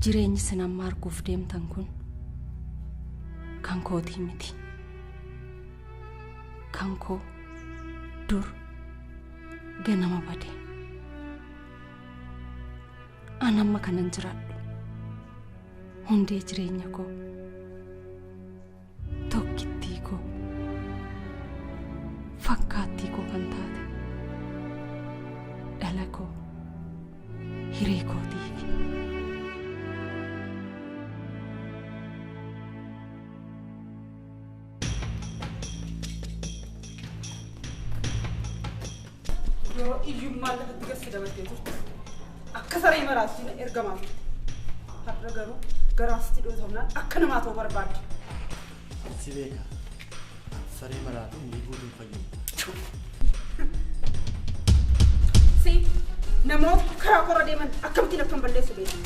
Jireenyi isin amma arguuf deemtan kun kan kootii miti. Kan koo dur ganama bade. An amma kanan jiraadhu hundee jireenya koo, tokkittii koo, fakkaattii koo kan taate dhala koo, hiree kootiifi. Yeroo iyyummaan lafatti gadi dabartee turte, akka saree maraatti ergamaa turte. Har'a garuu garaasitti dhootamnaan akka namaa ta'uu barbaadde. Si beeka. Saree maraatu umrii guutuu hin fayyu. Si namoota karaa korra deeman akkamittiin akkan balleessu beeka.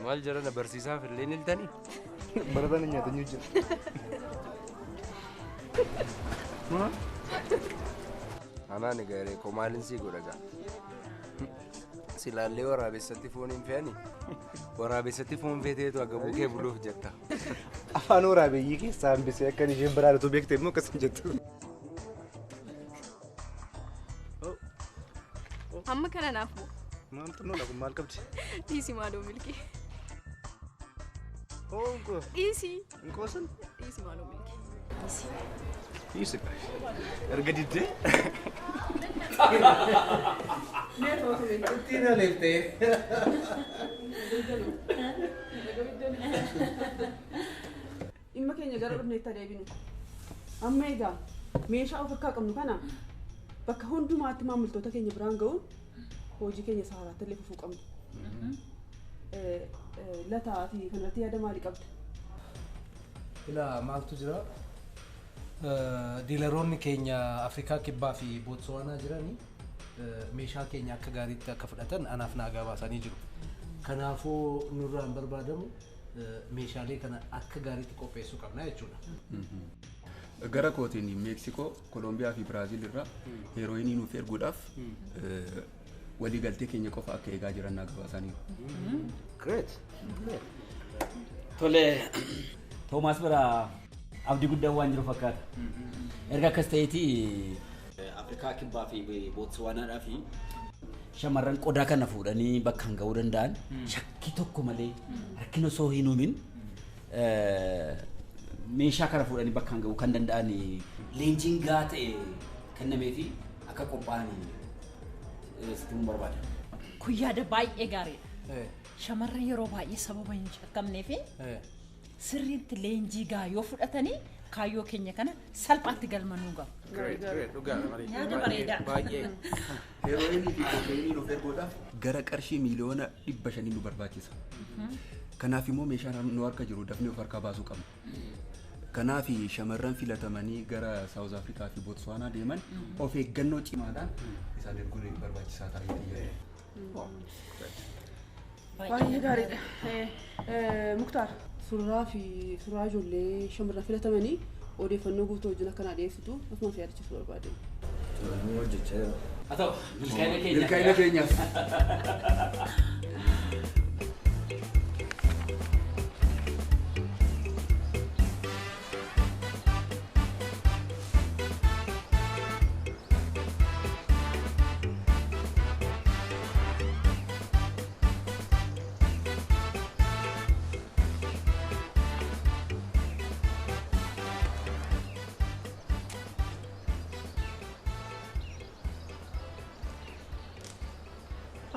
Maal jarana barsiisaaf illee ni iltanii? Barataan hin nyaatan jira. Anaan egaa koo maalin sii godha gaa? Silaallee waraabessatti foon hin fe'ani. Waraabessatti foon feeteetu agabuu kee buluuf jetta. Afaan waraabeyyii keessaa hambisee akka isheen biraadhatu beekte immoo akkas hin jettu. Amma kana naaf bu'u. Maal xinnoodha kun maal qabdi? Dhiisi maaloo milkii. Hoo Dhiisi. hin qoosan? Dhiisi maaloo milkii. Dhiisi. Erga diddee. Ittiin aleeftee. Dhimma keenya gara dhufneetti adeeminu. Amma egaa meeshaa of harkaa qabnu kana bakka hundumaatti maamiltoota keenya biraan ga'uun hojii keenya saaraatti illee fufuu qabna. Lataa fi kanarratti yaada maalii qabda? Ilaa maaltu jira? Diilaroonni keenya Afrikaa Kibbaa fi Bootsuwaanaa jiranii meeshaa keenya akka gaariitti akka fudhatan anaaf naa gabaasanii jiru. Kanaafuu nurraan barbaadamu meeshaalee kana akka gaariitti qopheessuu qabna jechuudha. Gara kootiin Meeksikoo, Koolombiyaa fi Biraaziil irraa heerooyinii nuuf erguudhaaf waliigaltee keenya qofa akka eegaa jiran naa gabaasaniiru. Great. Tole, Toomaas bira abdii guddaan waan jiru fakkaata. Erga akkas ta'eeti Afrikaa Kibbaa fi Bootsuwaanaadhaa fi shamarran qodaa kana fuudhanii bakkaan ga'uu danda'an shakkii tokko malee rakkina osoo hin uumin meeshaa kana fuudhanii bakkaan ga'uu kan danda'an leenjiin gahaa ta'e kennamee fi akka qophaa'an sitti himuu barbaada. Kun yaada baay'ee gaariidha. Shamarran yeroo baay'ee sababa hin shakkamnee fi sirriitti leenjii gahaa yoo fudhatanii kaayyoo keenya kana salphaatti galma nuu gahu. Great, great, dhugaadha malee. Yaada bareedaa. Baay'ee. Heerooyinii fi kookayinii nuuf erguudhaaf gara qarshii 500,000,000 nu barbaachisa. Kanaaf immoo meeshaan nu harka jiru dafnee of harkaa baasuu qabna. Kanaaf shamarran filatamanii gara Saawuz Afrikaa fi Bootsuwaanaa deeman of eeggannoo cimaadhaan isaan erguun barbaachisaa ta'ee yaada. Baay'ee gaariidha. Muktaar, suuraa fi suuraa ijoollee shamarran filatamanii odeeffannoo guutuu wajjin akkanaa dhiyeessitu asumas yaadachiisuu barbaade. Inni hojjechaa jira. Haa ta'u, milkaa'ina keenyaaf. Milkaa'ina keenyaaf.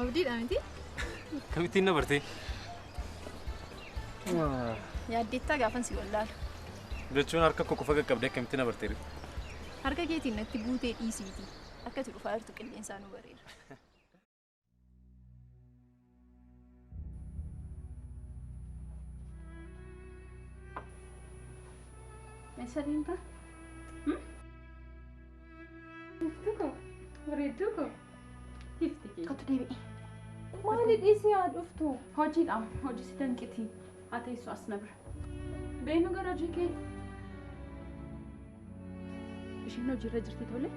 Abdiidha miti? Kamittiin na bartee? Yaaddeettaa gaafan si wallaalu. Jechuun harka koo qofa qaqqabdee akkamittiin na bartee? Harka keetiin natti buutee dhiisiiti. Akka ati dhufaa jirtu qilleensaa nu bareera. Eessa deemta? Iftuu koo, bareedduu koo, ifti kee. Kottu deebi'i. Maali dhiisii haa dhuftu? Hojiidha. Hojii si danqiti. Haa teessu as na bira. Beenu gara hojii kee. Isheen hojiirra jirti tole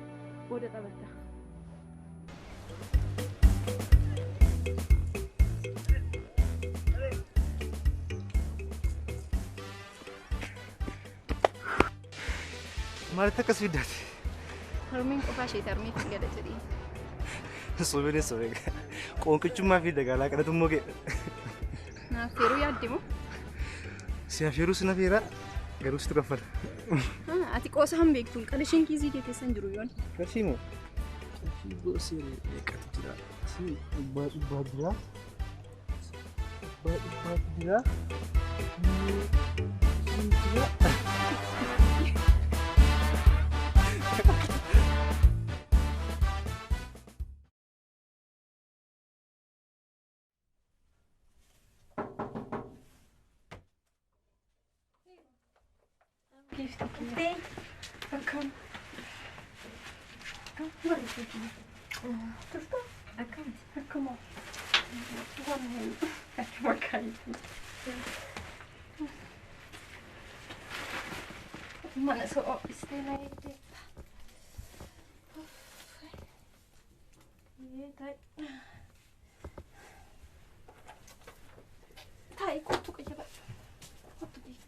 booda taphatta. Maalitti akkas fiddaati? Harmeen qofaa ishee harmeef hin gada jedhee. Sobeen sobee qoonqichummaa fi dagaalaa kadhatummoo kee. Naaf feeruu yaadde moo? Si afeeruu si nafeeraa garuu situ kaffala. Ati qoosa hin beektu qarshiin kiisii kee keessa hin jiru yoon. Qarshii moo? Qarshii goosee meeqatu jira? Si dhibbaa dhibbaa jira. Dhibbaa dhibbaatu jira. Jira. Akkam. Turta? Akkam. Akkuma. Akkuma kaayyoo. Mana soo ho'istee na eegdeetta. Taa'i kottu qayyabadhu. Kottu beeku.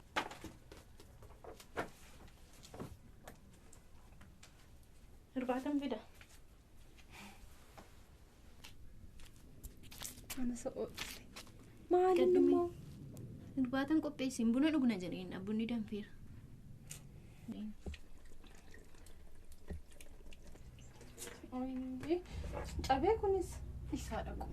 Irbaatan fida. Mana soo ho'iste. Maaliin immoo? Irbaatan qopheessin buna dhugna jedheen bunni danfeera. Cabee kunis isaa dhaqu.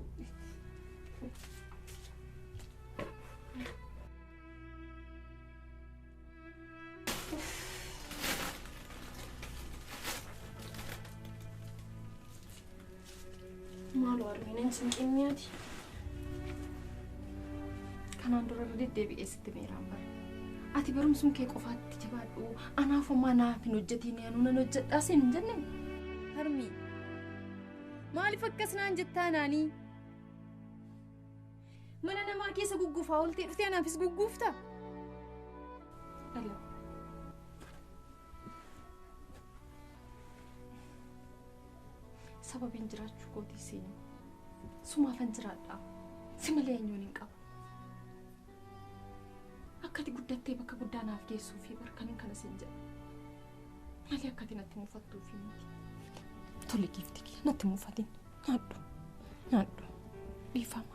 Maaloo harmeen sinqimmiyaati. Kanaan dura irra deddeebi'ee sitti meeraan bara. Ati barumsuun kee qofaatti jabaadhu. Anaaf homaa naaf hin hojjetiin anuu nan hojjedhaa siin hin jenne. Harmii maaliif akkas naan jettaa naanii? Mana namaa keessa gugguufaa ooltee dhuftee anaafis gugguufta? Ala. Sababiin jiraachuu kootii siin sumaafan jiraadha. Si malee eenyuun hin qabu. Akka ati guddattee bakka guddaa naaf geessuu fi barkaniin kana siin jedha. Malee akka ati natti mufattuu fi miti. Tole giifti kiyya natti mufatin. Nyaadhu. Nyaadhu. Dhiifama.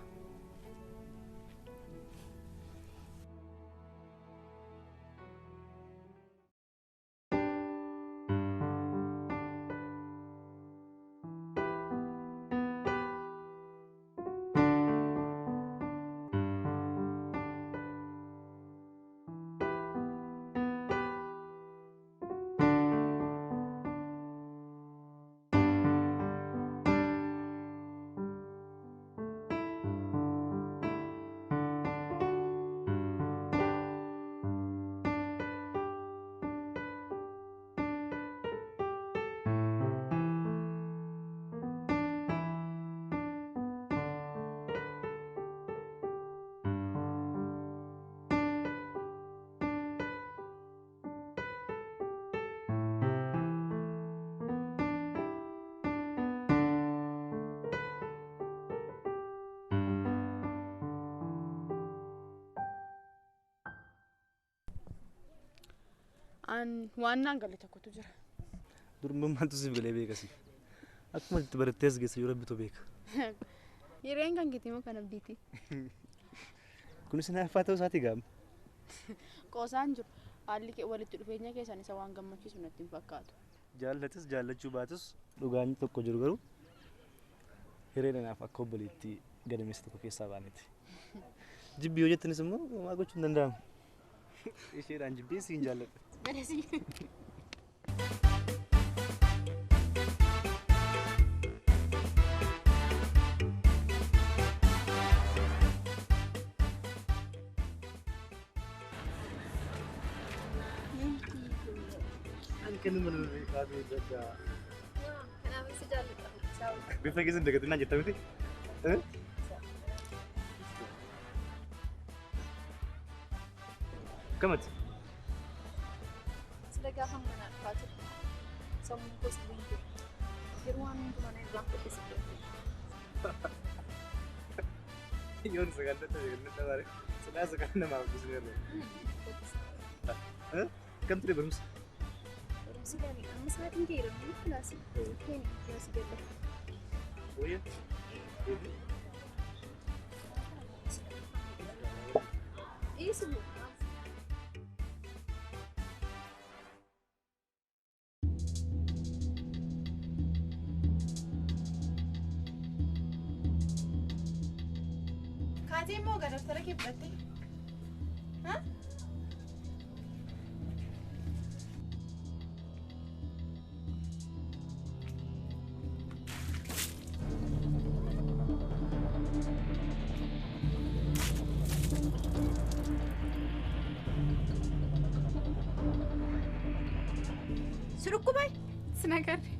An waan naan galle tokkotu jira. Durbummaantu siif galee beekasi. Akkuma itti barattees geessa yoo rabbitu beeka. Hireen kan keetii moo kan abdiiti? Kunis hinaaffaa ta'uu isaatii gaama. Qoosaan jiru haalli walitti dhufeenya keessan isa waan gammachiisu natti hin fakkaatu. Jaallatis jaallachuu baatus dhugaan tokko jiru garuu hireen anaaf akka obboleettii gadameessa tokko keessaa baaneeti. Jibbi yoo jettanis immoo homaa gochuun hin danda'amu. Isheedhaan jibbee siin jaalladha. Gadasi. Ani kennu mana beekaa beekaa. Kanaaf si jaalladha. Bifa keessan dagatinaa jetta miti? Akkamati? Sila gaafa manaa dhufaa ture. Sammuun koos hin jiru. Yeroo waan hundumaa na irraan fedhe si kennu. Yoon sagal dadhabe kan dadhabaare. Silaa sagal namaaf gusneerra. Akkam ture barumsa? Barumsi gaarii amma sa'aatiin ga'eera malee kilaasii. Keeni kilaasii galla. Wayya? Dhiisuu. Kaatee immoo gara daftara kee fudhattee? Si dhukkubay? Sin agarre.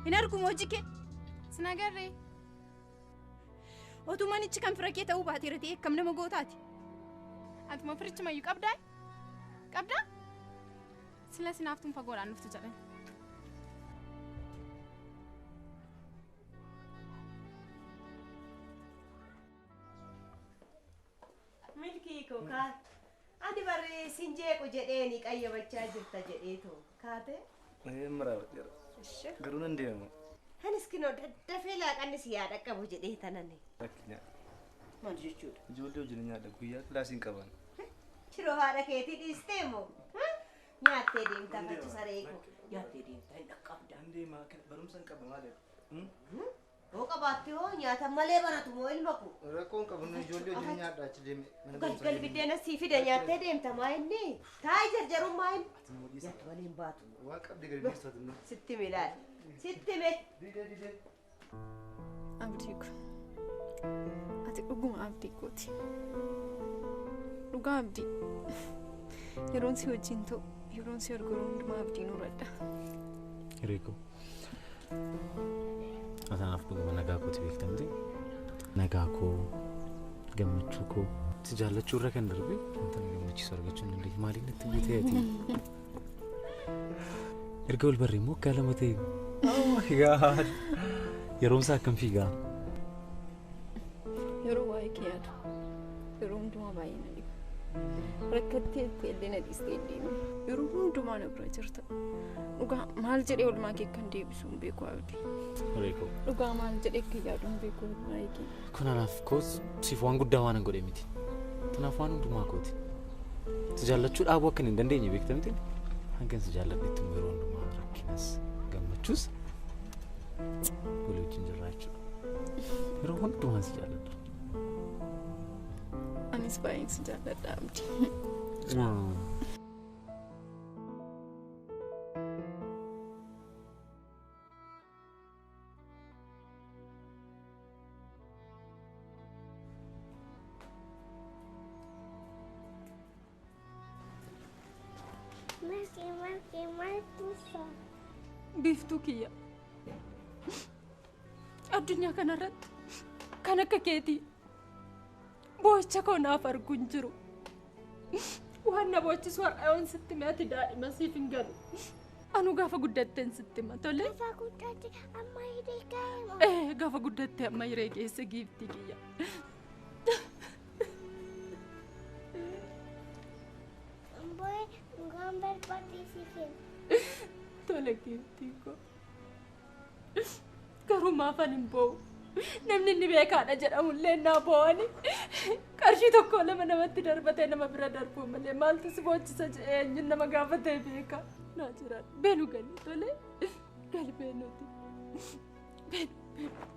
Hin argumu hojii kee? Sin agarre. Otuu manichi kan fira kee ta'uu baateera ta'e akkam nama gootaati? Atuma firichi mayyuu qabdaa? Qabdaa? Sila sinaaftuun fagoodhaan dhuftu jedhan. Milkii koo kaate. Ani barri sin jeequ jedheeni qayyabachaa jirta jedheetu kaate. Maraawwadheera. Garuu nan deema. Anis kinoo daddafee laaqanni si yaa dhaqqabu jedhee tanani. Lakki nyaadha. Maal jechuudha? Ijoollee wajjin nyaadha guyyaa kilaasii hin qaban. Shiroo haadha keetii dhiistee moo? Nyaattee deemta fachu saree koo. Nyaattee deemta hin dhaqqabda. Nan deema barumsa hin qaba maali? Hoo qabaatte hoo nyaata malee baratu moo ilma koo? Rakkoo hin qabu nu ijoollee wajjin nyaadha achi deeme. Galgal biddeena sii fida nyaattee deemta maa inni? Taayi jarjaruun maa inni? Nyaattu malee hin baatu. Waan qabdi gadi dhiistu ati. Sitti milaali. Sitti mee. Didee didee. Abdii ko. Ati dhuguma abdii kooti. Dhugaa abdii. Yeroon si wajjin ta'u, yeroon si argu yeroo hundumaa abdii nuradha. Hiree koo. Anaaf dhuguma nagaa kooti beektamte. Nagaa koo, gammachuu koo, si jaallachuu irra kan darbe wanta na gammachiisu argachuu hin dandeenye. Maaliin natti buutee ati? Erga wal barree immoo waggaa 2 ta'e. Oh my God! Yeroon isaa akkam fiigaa? Yeroo waa'ee kee yaadu, yeroo hundumaa baay'ee na dhiba. Rakkattee illee na dhiistee hin deemu. Yeroo hundumaa na bira jirta. Dhugaa maal jedhee oolmaa kee kan deebisu hin beeku abdii. Hiree koo. Dhugaa maal jedhee akka yaadu hin beeku waa'ee kee. Kun anaaf koos siif waan guddaa waan hin godhe miti. Kanaaf waan hundumaa kooti. Si jaallachuu dhaabuu akka hin dandeenye beektamte. Hangan si jaalladhetti immoo yeroo hundumaa rakkinas gammachuus walii wajjin jirra jechuudha. Yeroo hundumaa si jaalladha. Anis baay'een si jaalladha abdii. Marti, marti, marti isaa. Biiftuu kiyya. Addunyaa kanarratti kan akka keetii boo'icha koo naaf argu hin jiru. Waan na boochisu har'a yoon sitti hime ati daa'ima siif hin galu. Anu gaafa guddatteen sitti hima tole. Gaafa guddatte amma hiree ga'eema. Gaafa guddatte amma hiree geesse giiftii kiyya. Boo'ee dhugaan barbaadee si kenna. Tole giiftii koo. Garuu maafan hin boo'u. Namni inni beekaadha jedhamullee naa boo'ani. Qarshii 1 2 namatti darbatee nama bira darbuu malee maaltu si boochisa jedhee eenyuun nama gaafatee beeka. Naa jiraadha. Beenu gali tole. Gali beenuti. Beenu beenu.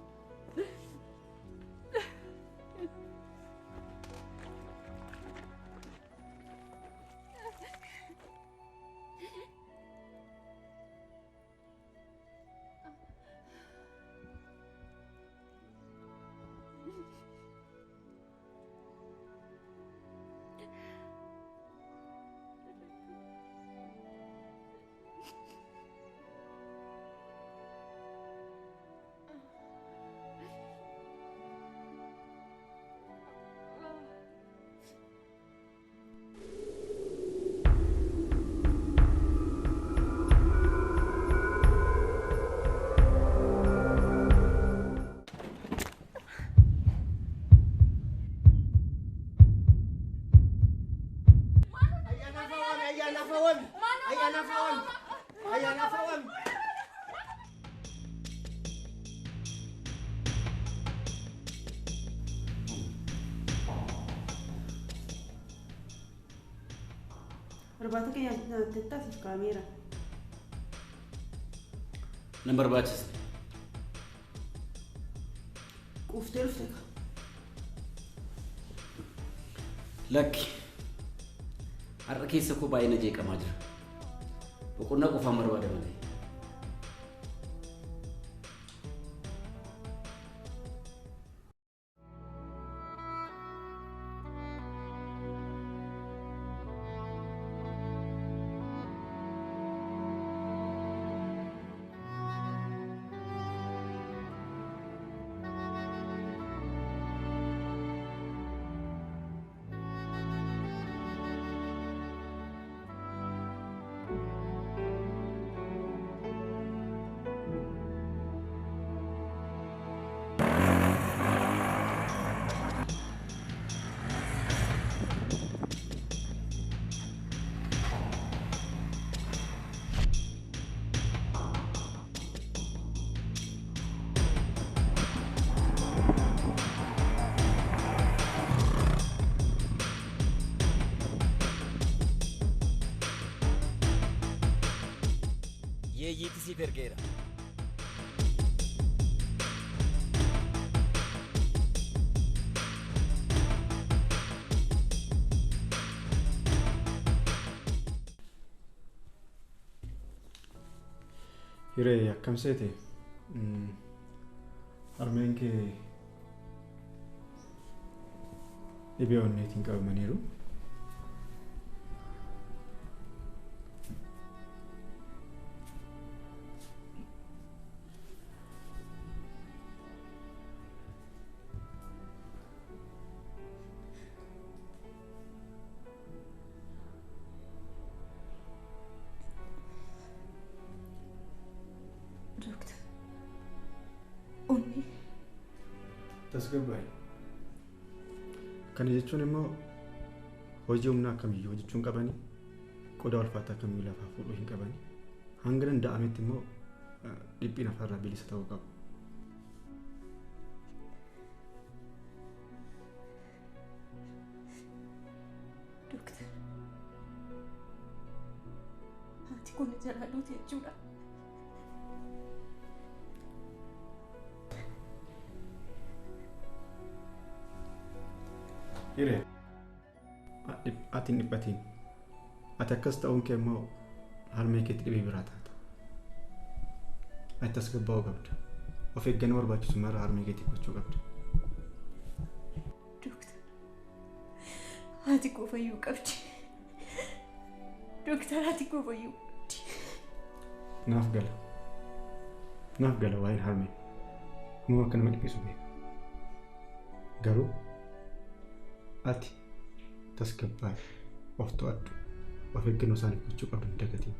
Irbaata kee nyaattettaa siif kaameera. Nan barbaachisne. Quuftee dhufte ka. Lakki. Har'a keessa koo baay'ee na jeeqamaa jira. Boqonnaa qofaan barbaada malee. Yeeyyiitti siif ergeera. Hiree akkam seete? Harmeen kee dhibee onneetiin qabamaniiru. Doktor, onnee. Tasgabbaa'e. Kana jechuun immoo hojii humnaa kamiyyuu hojjechuu hin qabani, qodaa ulfaataa kamiyyuu lafaa fuudhuu hin qabani. Hanga danda'ametti immoo dhiphina afaarraa bilisa ta'uu qabu. Doktor, haati kun jalaa duute jechuudha. Hiree, ati hin dhiphatiin. Ati akkas ta'uun kee immoo harmee keetti dhibee biraa taata. Ati tasgabbaa'uu qabda. Of eeggannoo barbaachisu mara harmee keetiif gochuu qabda. Doktor, haati koo fayyuu qabdi. Doktor, haati koo fayyuu qabdi. Naaf gala. Naaf gala waa'een harmee. Humna akka nama dhiphisu beeka. Garuu ati tasgabbaa'e of to'adhu. Of eeggannoo isaaniif gochuu qabdu hin dagatiin.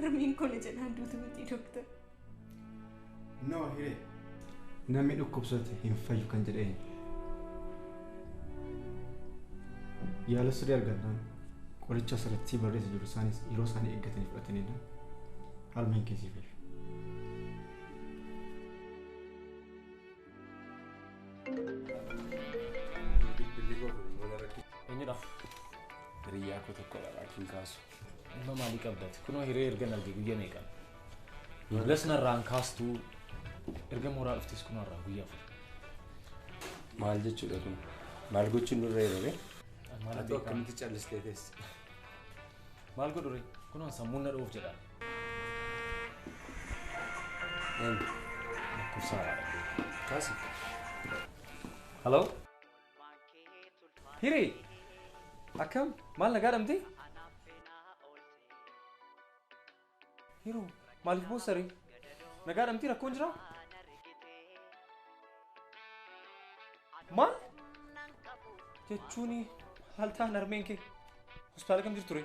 Harmeen koo na jalaan duutu miti doktor. No, Hiree. Namni dhukkubsate hin fayyu kan jedhe eenyu? Yaala sirrii argannaan qoricha asirratti barreessa jiru isaanis yeroo isaanii eeggatanii fudhatanidha. Harmeen kee sii fayyu. Eenyudha? Hiriyyaa koo tokkodha laakiin kaasu. Dhimma maalii qabdati? Kunoo hiree erga arge guyyaa meeqa? Bilbilas narraan kaastuu erga mooraa dhuftes kunoo har'aa guyyaa afur. Maal jechuudha kun? Maal gochuun nurra yeroo ree? Maal Ati akkamitti callistee teesse? Maal godhu ree? Kunoo sammuun na dhoof jedha. Eenyu? Lakkoofsa haaraadha. Kaasi. Hello? Hiree! Akkam? Maal nagaa dhabde? Hiroo, maaliif boossa ree? Nagaa dhabdee rakkoon jiraa? Maal? Jechuun haal ta'an harmeen kee hospitaala kam jirtu ree?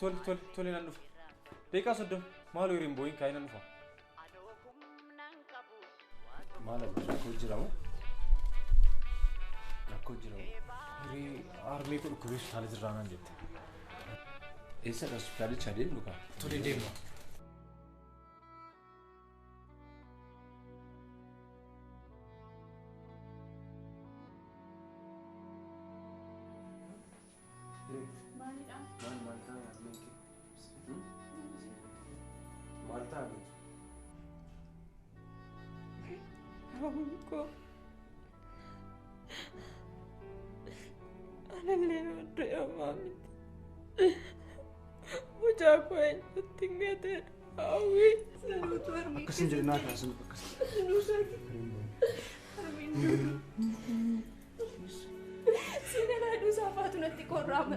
Tole, tole, tole nan dhufa. Daqiiqaa 30 maaloo hireen boo'iin kaa'ee nan dhufa. Maal abba rakkoo jira moo? Rakkoo jira moo? Hiree harmee koo dhukkubee hospitaala jirraa naan jette. Eessadha hospitaalicha deemnu kaa? Tole deemna. ta'a. Hawwii koo. Anallee du'e ammaa miti. Mucaa koo eenyutti hin gateedha. Hawwii. Akkas hin jedhinaa kaasin akkas. Siinaa duusaa faatu natti qorraama.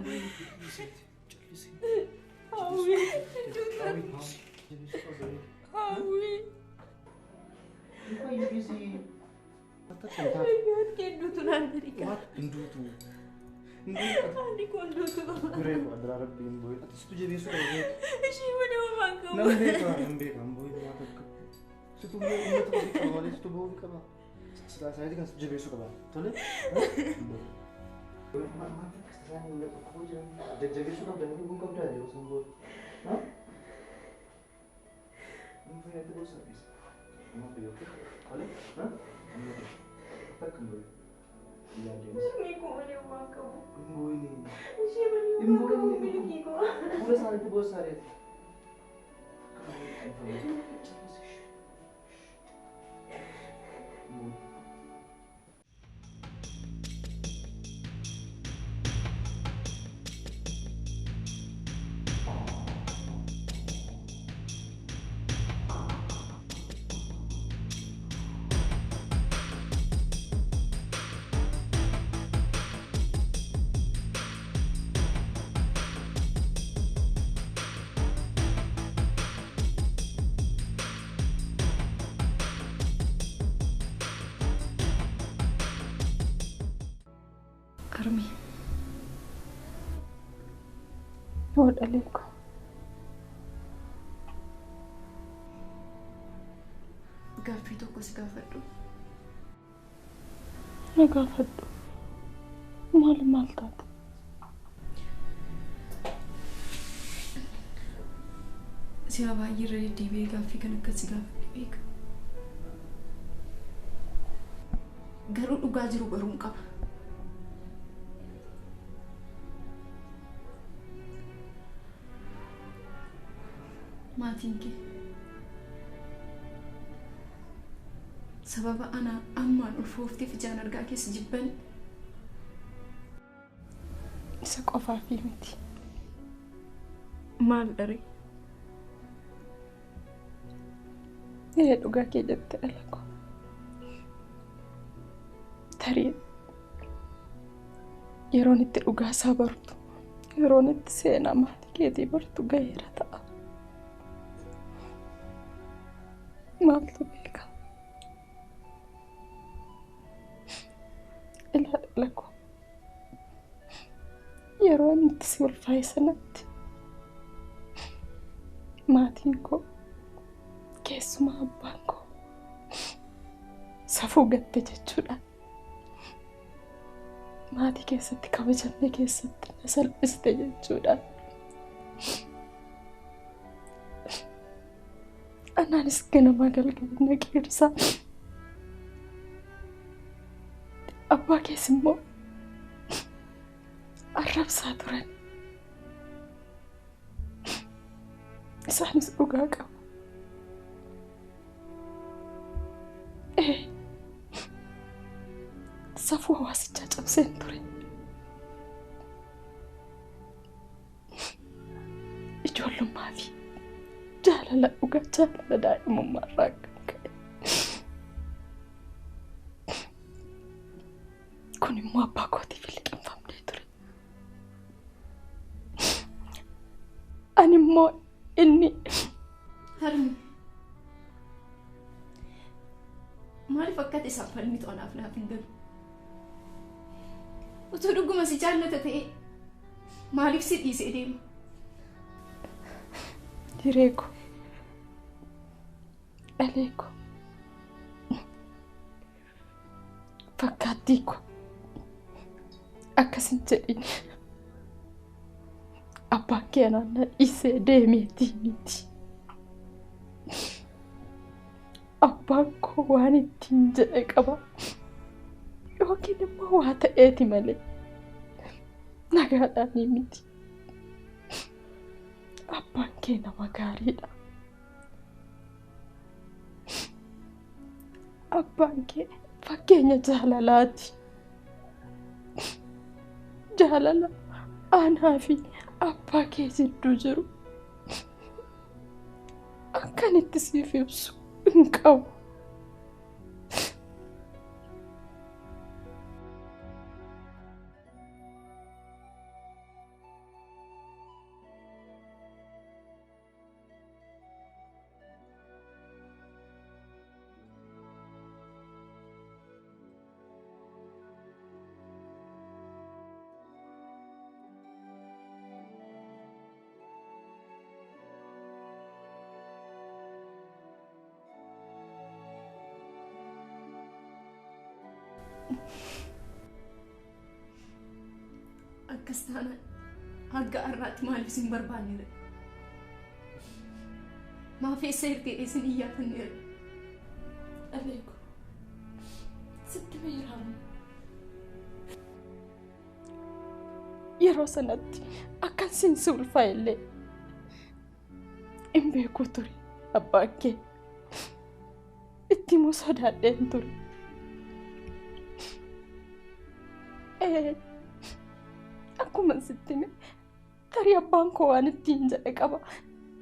Hawwii. Hawwii. Hinduutu naan jedhi. Hinduutu. Ani kun hinduutu. Guree koo adda rabbi hin boo'in. Ati situ jabeessuu qaba. Ishii malee waan qabu. Nan beeka nan beeka hin boo'in waan takka. Situ uummata ofii qaba malee situ boo'uu qaba. Silaa isaaniitii kan situ jabeessuu qaba. Tole. Jajjabeessuu qabda inni kun qabdaa yeroo sun boo'u. Amma fayyaatti boossa dhiisa. Amma fayyootti. Tole. Amma takka hin boo'in. Harmee koo malee waan qabu. Hin boo'in. Ishee malee waan qabu milkii koo. Fuula isaaniitti boossa reeti. Harmee. Yoo dhalee koo. Gaaffii tokko si gaafadhu. Na gaafadhu. Maal maal taate? Si'a baay'ee irra deddeebi'ee gaaffii kan akkas si gaafadhe beeka. Garuu dhugaa jiru baruun qaba. Maatiin kee sababa ana ammaan ulfoofteef ijaan argaa keessa jibban isa qofaaf miti. Maal dharee? Ee dhugaa kee jette dhala koo. Tarii yeroon itti dhugaa isaa bartu yeroon itti seenaa maatii keetii bartu gaheera ta'a. Maaltu beeka? Ilaa dhala koo. Yeroo inni itti si ulfaa'e sanatti maatiin koo keessumaa abbaan koo safuu gatte jechuudha. Maatii keessatti kabajamne keessatti na salphiste jechuudha. Anaanis ganama galgala na qeersa. Abbaa kees immoo arrabsaa turan. Isaanis dhugaa qabu. Safuu hawaasichaa cabseen ture. Ijoollummaa fi jaalala dhugaa jaalala daa'imummaa irraa kan ka'e. Kun immoo abbaa kootiif liqimfamnee ture. Ani immoo inni Harmi. Maaliif akka ta'e isaan falmitu anaaf naaf hin galu? Utuu dhuguma si jaallata ta'e maaliif si dhiisee deema? Hiree koo, dhalee koo, fakkaattii koo akkas hin jedhin. Abbaan kee anaan na dhiisee deemeetii miti. Abbaan koo waan ittiin jedhe qaba. Yookiin immoo waa ta'eeti malee nagaadhaanii miti. Abbaan kee nama gaariidha. Abbaan kee fakkeenya jaalalaati. Jaalala anaa fi abbaa kee jidduu jiru akkan itti siif ibsu hin qabu. Akkas taanaan hanga har'aatti maaliif isin barbaanneera? Maaf eessa ergee isin iyyaafanneera? Dhabeeku sitti beeramu. Yeroo sanatti akkan siin si ulfaa'e illee hin beeku ture abbaan kee. Itti immoo sodaadheen ture. Akkuma sitti hime tarii abbaan koo waan ittiin jedhe qaba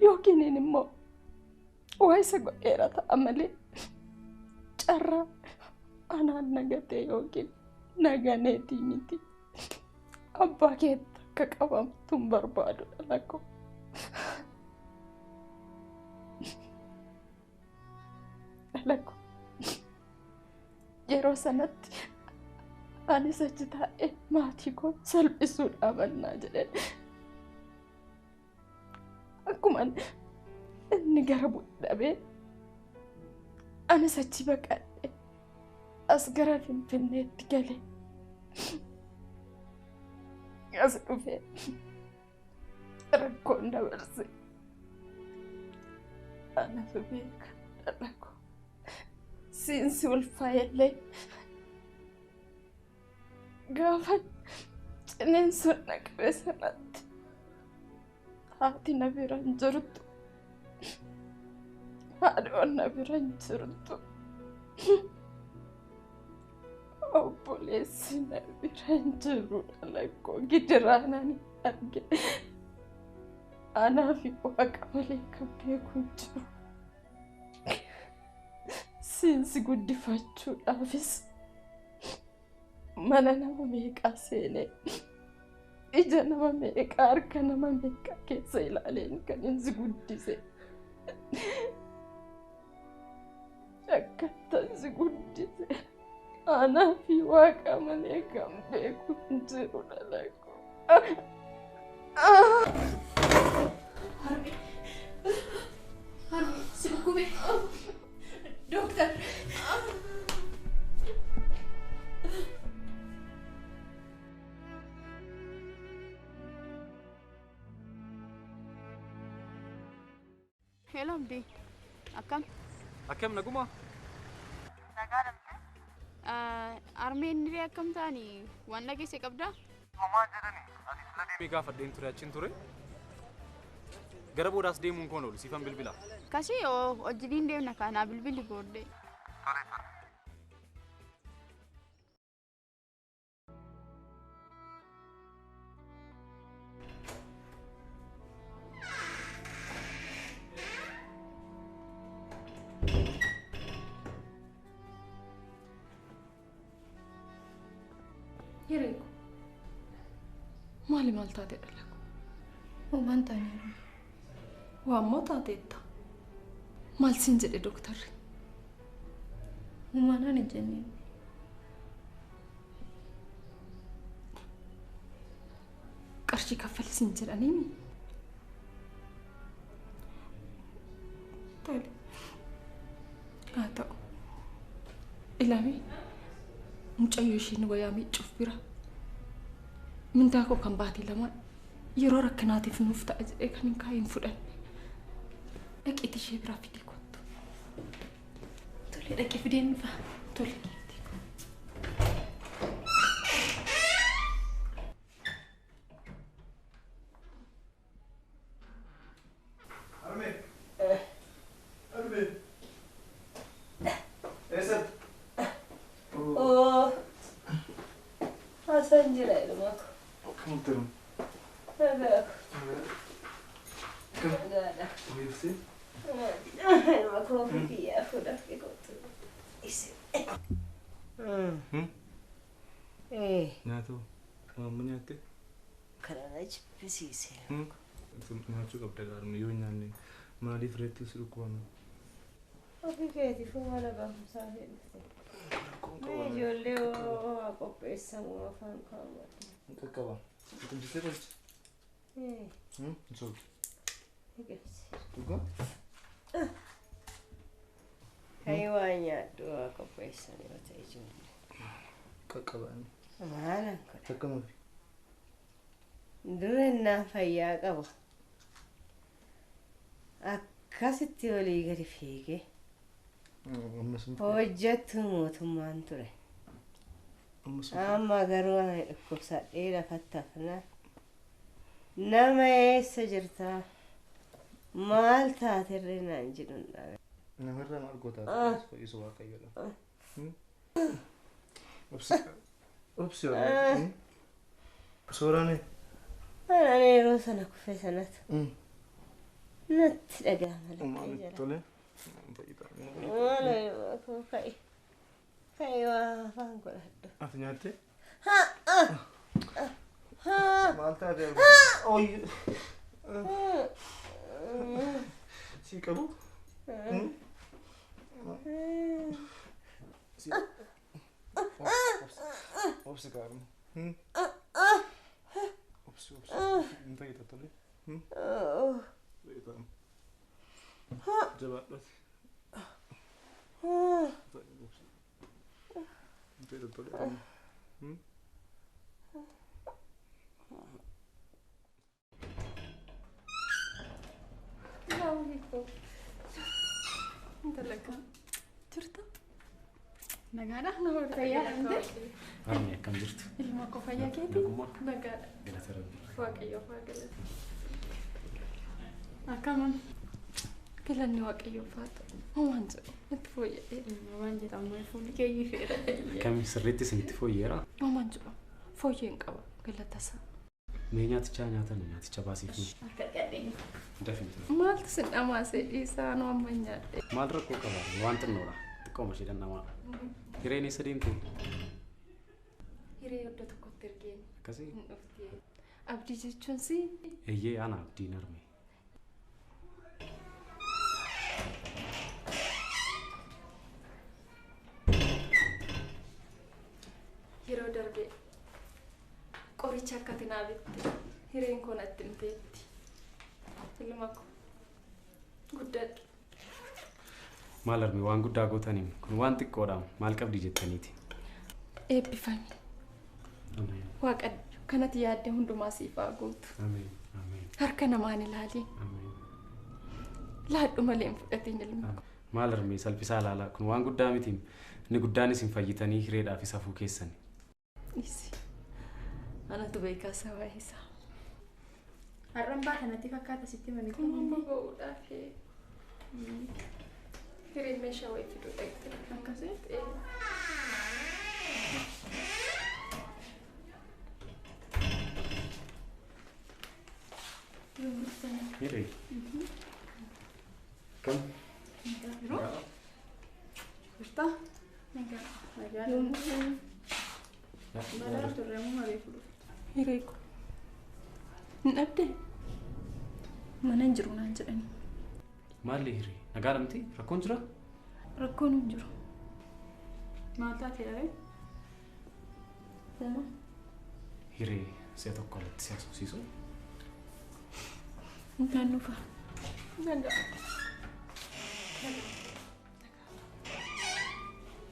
yookiin immoo waa isa godheera ta'a malee carraa anaan nagatee yookiin naganeetii miti. Abbaa keetti akka qabamtu hin barbaadu dhala koo. Dhala koo yeroo sanatti anis achi taa'ee maatii koo salphisuu dhaabannaa jedheen. Akkuma inni gara bu'e dhabee anis achi baqadhee as gara Finfinneetti galee as dhufee rakkoon dabarse. Anatu beeka dhala koo. Siinsi ulfaa'ellee gaafa ciniinsuun na qabe sanatti haati na bira hin jirtu, haadhoon na bira hin jirtu, obboleessi na bira hin jiru dhala koo gidiraa nan arge. Anaa fi Waaqa malee kan beeku hin jiru. Siinsi guddifachuudhaafis mana nama meeqaa seenee ija nama meeqaa harka nama meeqaa keessa ilaaleen kan inni guddise. Akkattan si guddise anaa fi Waaqa malee kan beeku hin jiru dhala koo. Harmee, harmee, si dhukkube. Dooktar. Hello Abdii, akkam? Akkam naguma? Harmeen diree akkam ta'anii waan dhageesse qabdaa? Homaa jedhani ani sila deemee gaafadheen ture achiin ture. Gara boodaas deemuun koon oolu siifan bilbila. Kasii hojiin deemna kanaa bilbilli booddee. Tole tole. Hireeku maali maal taate dhala koo? Homaan taaneera. Waammoo taateetta. Maal siin jedhe dooktarri? Homaan ani jenneen. Qarshii kaffali siin jedhaniimi? Tole. Haa ta'u. Ilaami mucayyoo isheen wayaa miiccuuf bira mindaa koo kan baatii lamaan yeroo rakkinaatiif nuuf ta'a jedhee kan hin kaayin fudhanne. Dhaqeetii ishee biraa fidee kottu. Tole dhaqee fideen dhufa. Tole. Harmee. Harmee. Eessatti? Akkam turte? Nagaa. Akkam? Nagaadha. Ogeessee? Ilma koo kiyyaa fuudhaaf kootu. Isin. Nyaata amma nyaatte? Kana na jibbisiise. Nyaachuu qabda gaariin yoo nyaanne maaliif reetti si dhukkubame? Ofii keetiifuu mana barumsaa fi dhufte. Ijoollee waa qopheessamu afaan kaawwatu. Qaqqaba. Tumsitee qolchi? Hin soobdu. Dhugaa? Kayi waa nyaadhu waa qopheessan yoo ta'e ijoollee. Qaqqabaan. Maalan godha? Takkamuufi. Dura innaan fayyaa qaba. Akkasitti olii gadi fiigee. Hojjettu mootummaan ture. Amma garuu ani dhukkubsadhee lafatti hafnaan. Nama eessa jirtaa? Maal taaterree naan jedhu hin dhabe. Namarraa maal gootaa? Fayyisu Waaqayyoodha. Obsi Waaqayyo. Suuraan Ani yeroo sana kufe sanatu natti dhaga'ama lakkee jala. Tole. Maal koo ka'i. Ka'i waa afaan godhadhu. Ati nyaatte? Maal taate? Oyi. Si qabu? Si. Obsi gaariin. Obsi obsi. Hin fayyada tole. Fayyada. Jabaadhati. Hin fayyada tole. Intala jirta? Nagaadha? Nama fayyaa dha. Harmi akkam jirtu? Ilma koo fayyaa keeti? Nagaadha. Galata Rabbii. Waaqayyoof haa galatu. Akkam? Galanni Waaqayyoof haa ta'u. Homaan jedhu natti fooyya'ee. Waan jedhamu fuulli kee ifeera. Akkam sirriitti isinitti fooyyeera? Homaan jedhu fooyyee hin qaba galata isaa. Mee nyaatichaa nyaatan nyaaticha baasiif. Akka gadheen. Dafii. Maaltu sin dhamaasee dhiisaa nu amma nyaadhe. Maal rakkoo qaba? Waan xinnoodha. Xiqqooma ishee dhandhamaadha. Hireen eessa deemte? Hiree iddoo tokkotti ergeen. Akkasii? Hin dhufti. Abdii jechuun si? Eeyyee ana Abdiin harme. Yeroo darbe qoricha akka ati naa bitte hireen koo natti himteetti. Ilma koo guddadhu. Maal harme waan guddaa gootaniin kun waan xiqqoodha maal qabdi jettaniiti. Eebbifami. Waaqa kanatti yaadde hundumaa siif haa guutu. Ameen. Ameen. Harka namaan ilaali. Ameen. Laadhu malee hin fudhatin ilma koo. Maal harme salphisaa ilaalaa kun waan guddaa miti. Inni guddaanis hin fayyitanii hireedhaafis hafuu keessani. Isi. Anatu beekaa sabaa isaa. Har'aan baata natti fakkaata sitti mani. Kun amma ba'uudhaaf hireen meeshaa wayii fiduu dhaqxe. Akkasii? Hiree. Kam? Jirta? Nagaa. Nagaa. Badaa turre moo malee fudhu? Hiree koo. Hin dhabdee? Mana hin jiru naan jedhani. Maalli hiree? Nagaadha miti? Rakkoon jira? Rakkoon hin jiru. Maal taate dhabee? Uumaa. Hiree si'a tokko alatti si haasofsiisu. Nagaan dhufa. Nagaa.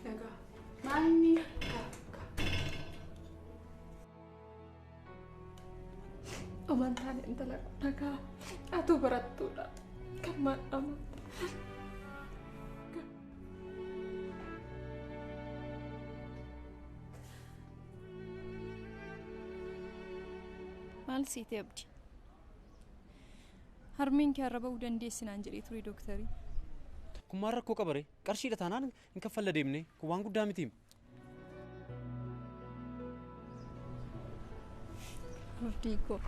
Nagaa. Maalni? Amantaan intala nagaa atuu barattuudha. Kan maal amanta. Maal siite abdi? Harmeen kee har'a ba'uu dandeessi naan jedhee ture dooktarii. Kun maal rakkoo qaba ree? Qarshiidha taanaan hin kaffalla deemne kun waan guddaa mitiim. Abdii koo.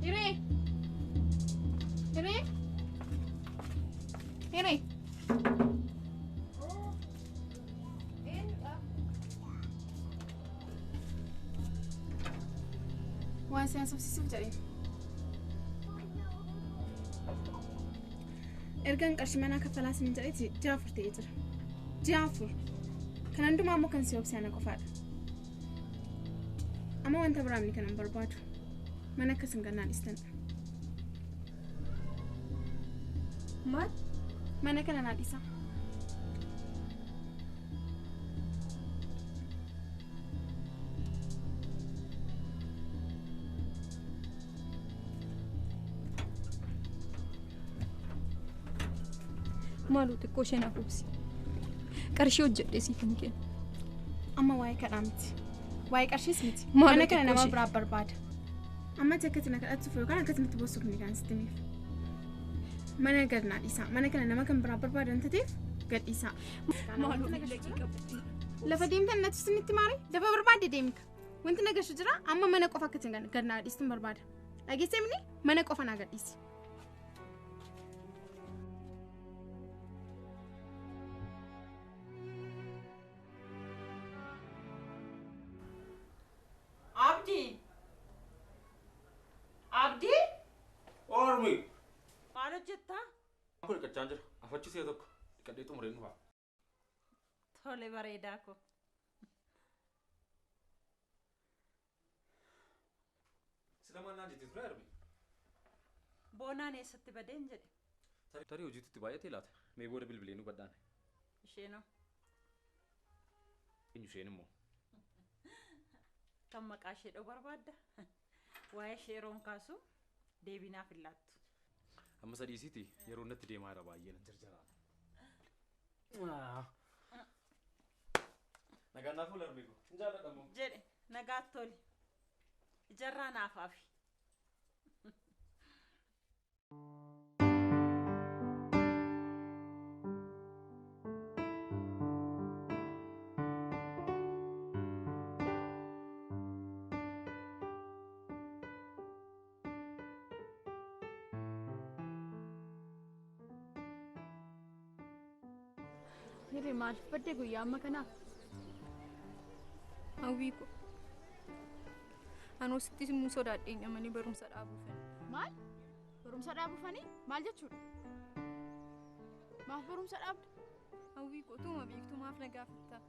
Hiree! Hiree! Hiree! Waan si haasofsiisuuf jedheen. Ergaan qarshii manaa kaffalaa isin jedheeti ji'a 4 ta'ee jira. Ji'a 4. Kan hundumaa immoo kan si obse ana qofaadha. Amma wanta biraa miti kan hin barbaadu. Mana akkas hin gannaan dhiistan. Maal? Mana kana naa dhiisaa. Maaloo xiqqoo ishee naaf obsi. Qarshii hojjedhee siif hin kennu. Amma waa'ee kadhaa miti. Waa'ee qarshiis miti. Mana kana nama biraa barbaada. Amma akkatti na kadhattuuf yookaan akkatti boossuuf ni kan sitti himeef. Mana gad naa dhiisaa. Mana kana nama kan biraa barbaadan tateef gad dhiisaa. Maaloo miila Lafa deemtan natti isinitti maare? Lafa barbaadde deemika. Wanti na gashu jira amma mana qofa akkatti gad naa dhiistuun barbaada. Dhageessee mini mana qofa naa gad dhiisi. Abdii! Abdii! Ormi! Maal hojjettaa? Kun dhiqachaa jira. Afachisee tokko dhiqadhee xumureen dhufa. Tole bareedaa ko. Sila maal naan jettee ture Armi? Boonaan eessatti badeen jedhe. Tarii hojiitu itti baay'atee laata? Mee booda bilbilee nu badhaane. Isheenoo. Eenyu isheen immoo? Kan maqaa ishee dha'u barbaadda. Waa'ee ishee yeroon kaasu deebii naaf hin laattu. Amma sadiisiiti yeroo natti deemaa jira baay'ee nan jarjaraan. Nagaan naaf oola Armeeko. Hin jaalladha immoo. Jedhe nagaatti toli. Ijarraa naaf hafi. Hiree maaliif badde guyyaa amma kanaaf? Hawwii ko. Anoo sitti immoo sodaadheen amanii barumsa dhaabuufani. Maal? Barumsa dhaabuufani? Maal jechuudha? Maaf barumsa dhaabda? Hawwii ko utuma beektu maaf na gaafatta?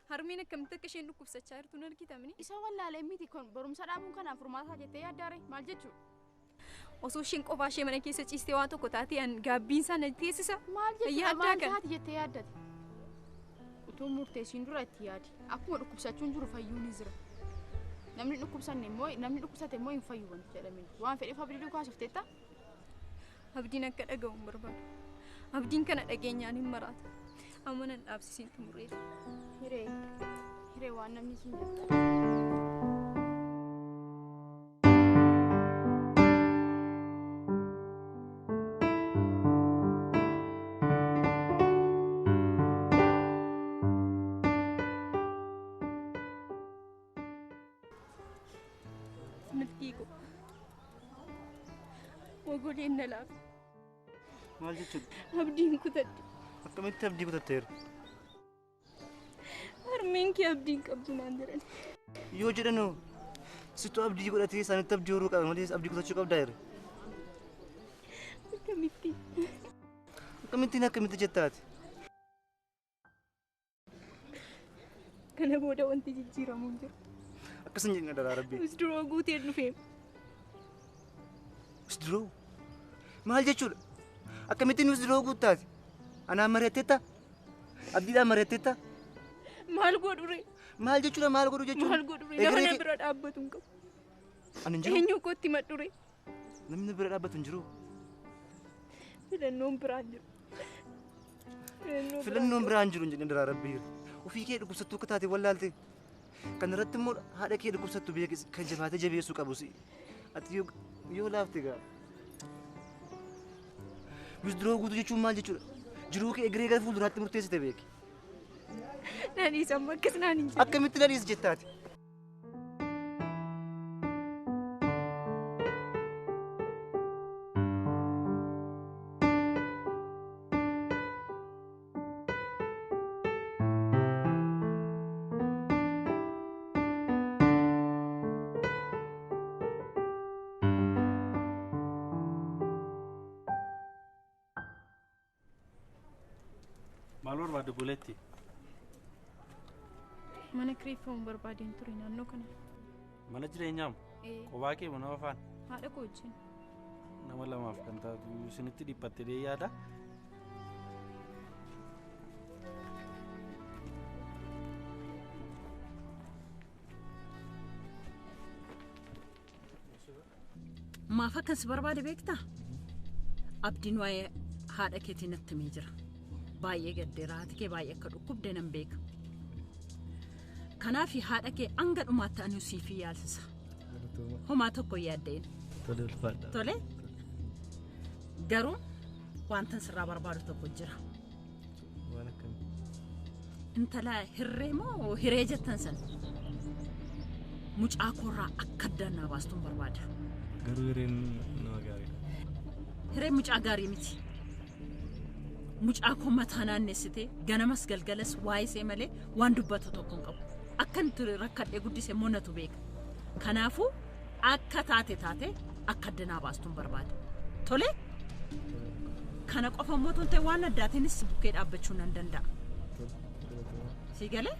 Harmeen akkamitti akka isheen dhukkubsachaa jirtu hin argitamni? Isa wallaalee miti kun barumsa dhaabuun kanaaf furmaataa jettee yaaddaare maal jechuudha? Osoo isheen qofaa ishee mana keessa ciistee waan tokko taatee an gaabbiin isaa na teessisa. Maal jechuudha? Maal taate jettee yaaddate? Utuu murteessiin dura itti yaadi. Akkuma dhukkubsachuun jiru fayyuun ni jira. Namni dhukkubsanne immoo namni dhukkubsate immoo hin fayyu wanti jedhamee. Waan fedheef abdii duukaa haasofteetta? Abdiin akka dhaga'u hin barbaadu. Abdiin kana dhageenyaan hin maraata. Amma nan dhaabsisiin xumureera. Hiree hiree waan namni siin jedhu. Ogoleen na laafe. Maal jechuudha? Abdiin kutadhe. Akkamitti abdii kutatteera? Harmeen kee abdiin qabdu naan jedhan. Yoo jedhanoo situ abdii godhatee isaanitti abdii horuu qaba malee abdii kutachuu qabdaa jira. Akkamitti? Akkamittiin akkamitti jettaati? Kana booda wanti jijjiiramu hin jiru. Akkas hin jedhin adaraa Rabbii. Misdiroo guuteen dhufee. Misdiroo? Maal jechuudha? Akkamittiin misdiroo guuttaati? Anaan mari'atteetta? Abdiidhaan mari'atteetta? Maal godhure? Maal jechuudha maal godhu jechuudha? Maal godhure? Nama na bira dhaabbatu hin qabu. Ani hin jiru. Eenyu kootti madhure? Namni bira dhaabbatu hin jiru. Filannoon biraa hin jiru. Filannoon biraa hin jiru hin jedhin adaraa Rabbii. Ofii kee dhukkubsattuu akka taate wallaalte. Kan irratti immoo haadha kee dhukkubsattu kan jabaatee jabeessuu qabu si. Ati yoo laafte gaa. Withdraw guutuu jechuun maal jechuudha? Jiruu kee egeree gara fuulduraatti murteessite beeki. Na dhiisi amma akkas naan hin jedhin. Akkamitti na dhiisi jettaati? Maal barbaadde buleetti? Mana kireeffamu barbaadeen ture naannoo kana. Mana jireenyaam? Kophaa kee mana afaan? Haadha koo wajjin. Nama lamaaf kan taatu isinitti dhiphattee yaada. Maaf akkan si barbaade beektaa? Abdiin waa'ee haadha keetii natti himee jira. Baay'ee gaddeera, haati kee baay'ee akka dhukkubde nan beeka. Kanaaf haadha kee hanga dhumaatti ani siif yaalsisa. Homaa tokko hin yaadda'in. Tole ulfaadha. Tole. Garuu wantan sirraa barbaadu tokko jira. Waan akkamii? Intala hirree moo hiree jettan san mucaa koorraa akka addaan naa baastuun barbaada. Garuu hireen nama gaariidha. Hireen mucaa gaarii miti. Mucaa koo mataa naannessitee ganamas galgalas waa'ee malee waan dubbatu tokko hin qabu. Akka nuti rakkadhee guddise immoo natu beeka. Kanaafuu akka taate taate akka adda naa baastuun barbaada. Tole? Kana qofa immoo otoo hin ta'in waan addaatiinis bukkee dhaabbachuu nan danda'a. Sii galee?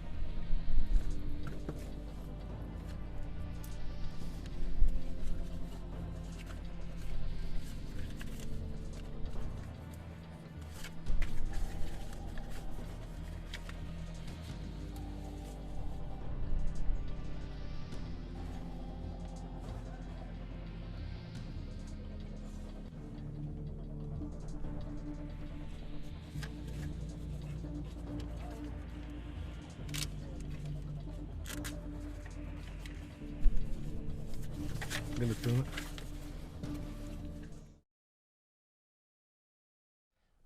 Galatoomaa.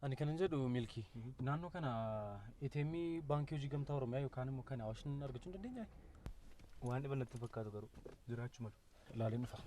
Ani kanan jedhu Milkii, naannoo kana ATM baankii hojii gamtaa Oromiyaa yookaan immoo kan Awaashin argachuu hin dandeenyaa? Waan dhiban natti fakkaatu garuu jiraachuu malu. Ilaaleen dhufa.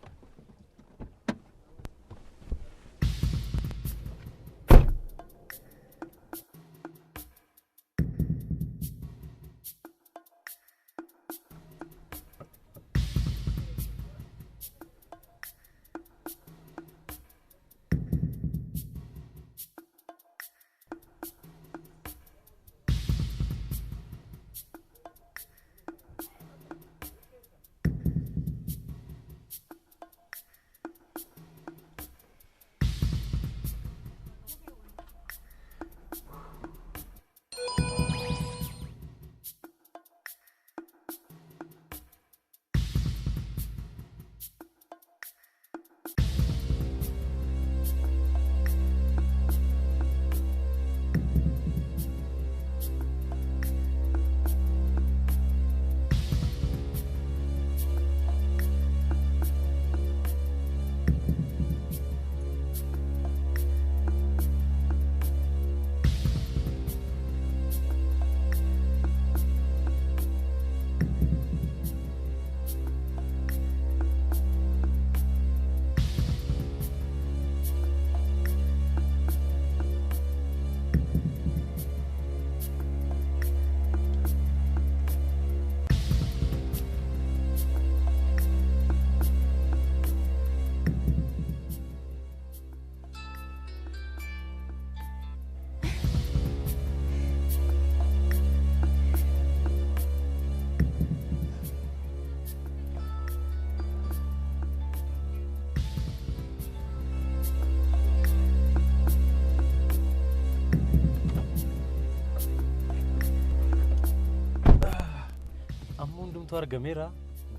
Hundumtuu argameera.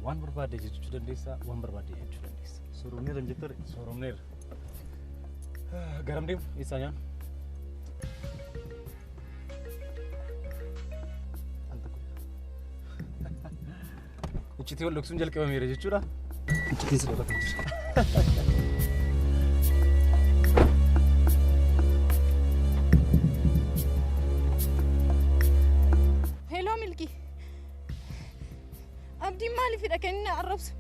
Waan barbaadde jechuu dandeessa, waan barbaadde jechuu dandeessa. Sooromneera hin jettu? Sooromneera. Garam deemu? Eessaa nyaannu? Al tokko. Iccitii wal dhoksuun jalqabameera jechuudha. Iccitiin si dhokatee jira. Abdiin maaliifidha kan inni arrabsu?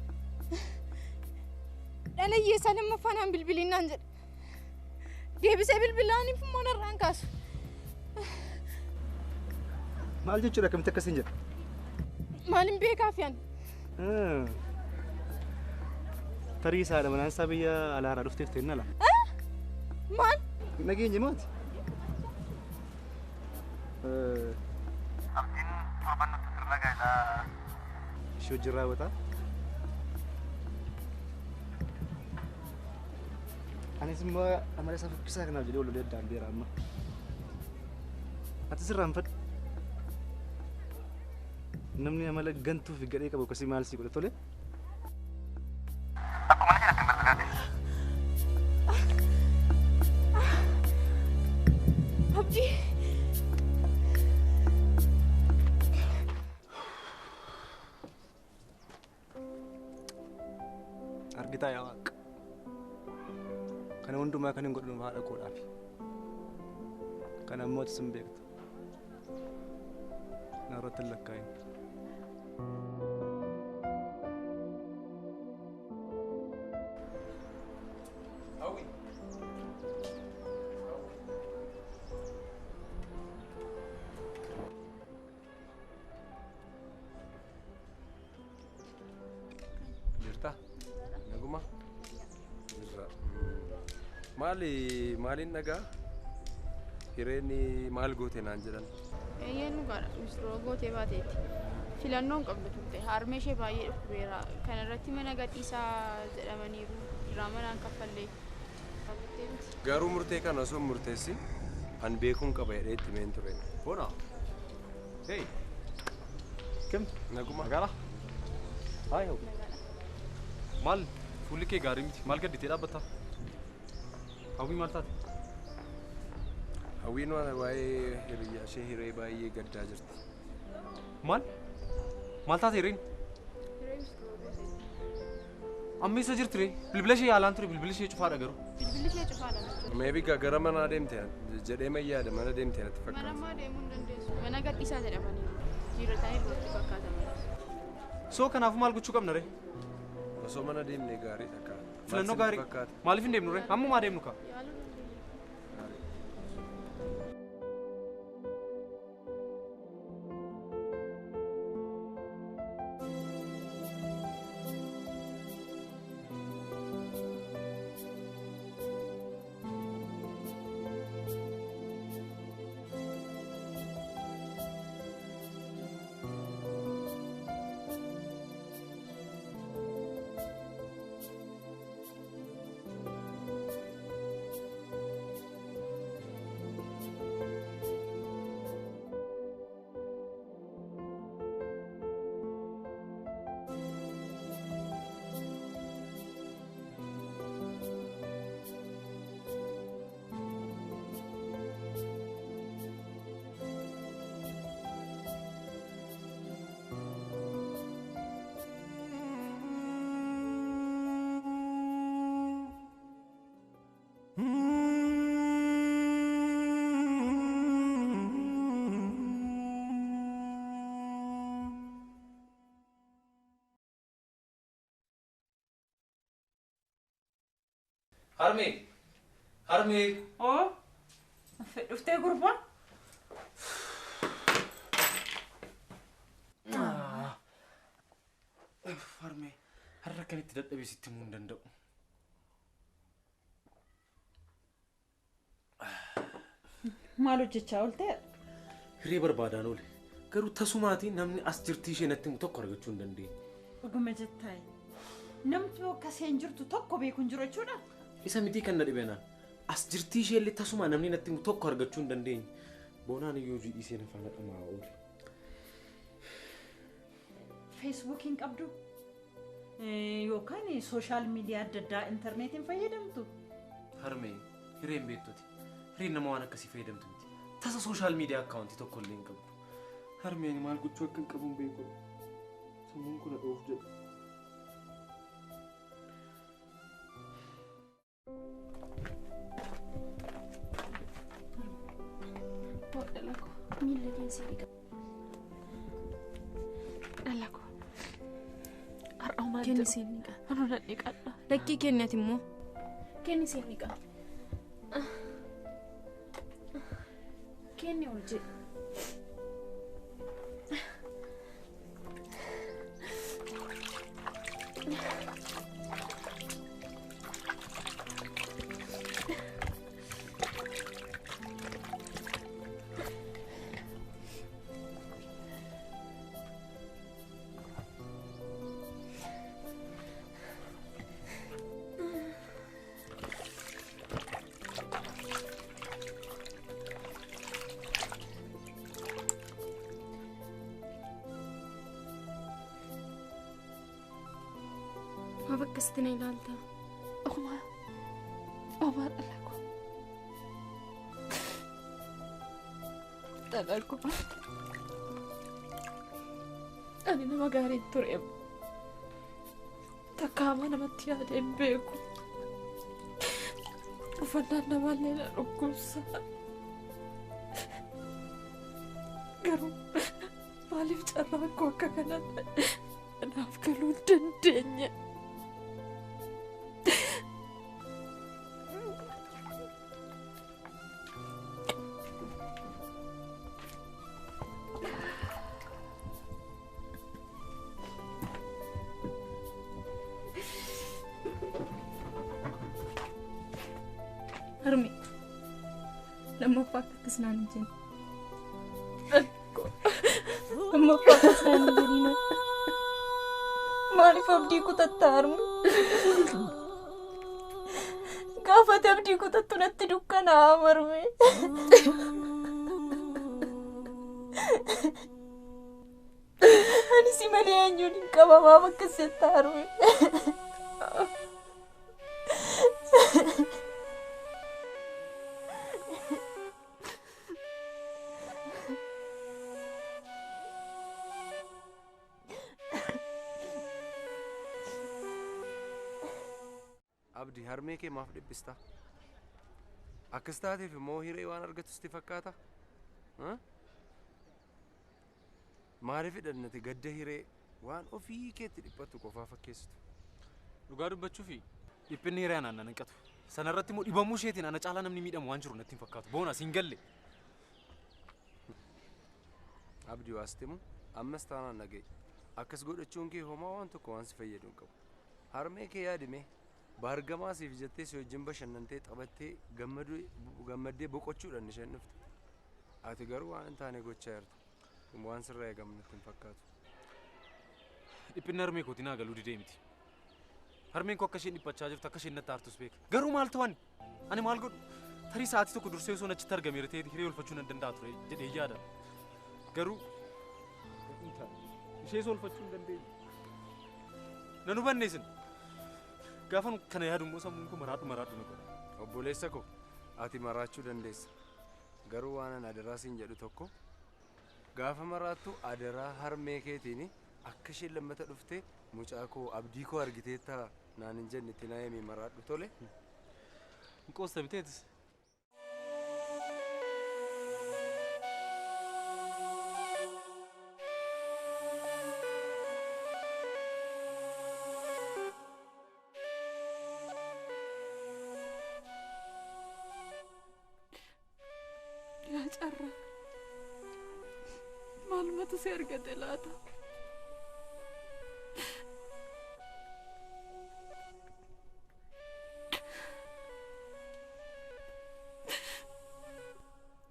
Dhala hiyyeessaa lammaffaa naan bilbiliin naan jedhe. Deebisee bilbilaaniif immoo narraan kaasu. Maal jechuudha akkamitti akkasiin jedha? Maalin beekaaf yaan? Tarii isaadha manaan isaa biyya alaaraa dhufteef ta'in ala. Maal? Nageenye maati? Abdiin torban nutti sirna gaa'elaa ishee wajjin raawwata. Anis immoo amala isaa fokkisaa kanaaf jedhee wal lolee addaan beera amma. Ati sirraanfadhu. Namni amala gantuu fi gadhee qabu akkasii maal sii godha tole? Abdii. Argitaa yaa Waaqa. Kana hundumaa kan hin godhu haadha koodhaafi. Kana ammoo ati sin beekta. Narratti hin lakkaa'in. Jirta? Naguma? Jirra. Maali maaliin dhagaa? Hireen maal goote naan jedhan? Eeyyeen dhugaadha. Misirroo gootee baateetti. Filannoo hin qabdu turte. Harmee ishee baay'ee dhukkubeera. Kana irratti mana gadhiisaa jedhamaniiru. Diraamaa naan kaffallee. Garuu murtee kana osoo hin murteessin an beekuun qaba jedhee itti himeen ture. Boona. Hey. Kim? Naguma. Nagaadha? Haay hoo. Maal fuulli kee gaarii miti? Maal gadditee dhaabbatta? Hawwii maal taate? Hawwiin waan waa'ee hiriyyaa ishee hiree baay'ee gaddaa jirti. Maal? Maal taate hireen? Amma eessa jirti ree? Bilbila ishee yaalaan ture bilbilli ishee cufaadha garuu. Bilbilli ishee cufaadha. Meebi gara manaa deemte jedhee mayyaada mana deemte natti Mana fakkaata. ammaa deemuu hin dandeessu. Mana gadhiisaa jedhamaniiru. Jijjiirratanii natti fakkaata mana. Soo kanaafuu maal gochuu qabna ree? Osoo mana deemnee gaarii takka. Filannoo gaarii. Maaliif hin deemnu ree? Ammumaa deemnu kaa? Yaaluu dandeenya. Harmee! Harmee! Oo! Dhuftee gurbaa? Harmee, har'a akkamitti dadhabee sitti himuu hin danda'u. Maal hojjechaa ooltee? Hiree barbaadaan oole. Garuu tasumaatiin namni as jirtii ishee natti himu tokko argachuu hin dandeenye. Dhuguma jettaayi. Namni akka isheen jirtu tokko beeku hin jiru jechuudha. Isa mitii kan na dhibeenaan. As jirtii ishee illee tasuma namni natti himu tokko argachuu hin dandeenye. Boonaan iyyuu hojii dhiisee na faana dhamaa oole. Feesbuukiin qabdu? Yookaan sooshaal miidiyaa adda addaa intarneetiin fayyadamtu? Harmee, hireen beektuti. Hireen nama waan akkasii fayyadamtu miti. Tasa sooshaal miidiyaa akkaawuntii tokko illee hin qabdu. Harmeen maal gochuu akka hin qabu hin beeku. Sammuun kun dhoof jedhu. Dhala koo miila kee si dhiqa. Dhala koo Kenni siin dhiqa. Anuu nan dhiqadha. Lakkii kenni ati immoo. Kenni siin dhiqa. Kenni ol jedhi. Maaf akkasitti na ilaalta? Omaa. Omaa dhala koo. Dhala koo. Ani nama gaarii ture. Takka hamaa namatti yaadee hin beeku. Uffannaan namaallee na dhukkubsa. Garuu maaliif carraan koo akka kanaa naaf galuu hin dandeenye? Harmee, lammaffaa akka akkas naan hin jenne. Lammaffaa akkas naan hin jedhiin. Maaliif abdii kutatta harmee? Gaafa ati abdii kutattu natti dukkanaa'a harmee. Ani si malee eenyuun hin qaba maaf akkas jetta harmee? Abdi harmee kee maaf dhiphista? Akkas taateef immoo hiree waan argattu sitti fakkaata? Maaliif hidhannate gadda hiree waan ofii keetti dhiphattu qofaa fakkeessitu? Dhugaa dubbachuufi dhiphinni hiree anaan nan hanqatu. Sanarratti immoo dhibamuu isheetiin ana caalaa namni miidhamu waan jiru natti hin fakkaatu. Boona siin galle. Abdi waasitti ammas taanaan dhaga'i. Akkas godhachuun kee homaa waan tokko waan si fayyadu hin qabu. Harmee kee yaadime baargamaa siif jettee si wajjin bashannantee taphattee gammaddee boqochuudhaan isheen dhufte. Ati garuu waan hin taane gochaa jirta. Kun waan sirraa eegamu natti hin fakkaatu. Dhiphinni harmee kootii naa galuu didee miti. Harmeen koo akka isheen dhiphachaa jirtu akka isheen natti aartus beeka. Garuu maaltu ani? Ani maal godhu? Tarii sa'aatii tokko dursee osoo achitti argameera ta'ee hiree oolfachuu nan danda'a ture jedhee yaada. Garuu ishee oolfachuu hin dandeenye. Nan hubanne isin. Gaafa kana yaadu immoo sammuun koo maraadhu maraadhu na godha. Obboleessa koo ati maraachuu dandeessa. Garuu waan ani adaraa siin jedhu tokko gaafa maraattu adaraa harmee keetiin akka isheen lammata dhuftee mucaa koo abdii koo argiteetta naan hin jenne itti naa himi maraadhu tole. Qoosta biteetis. Yaa carraa maalumatu si argate laata?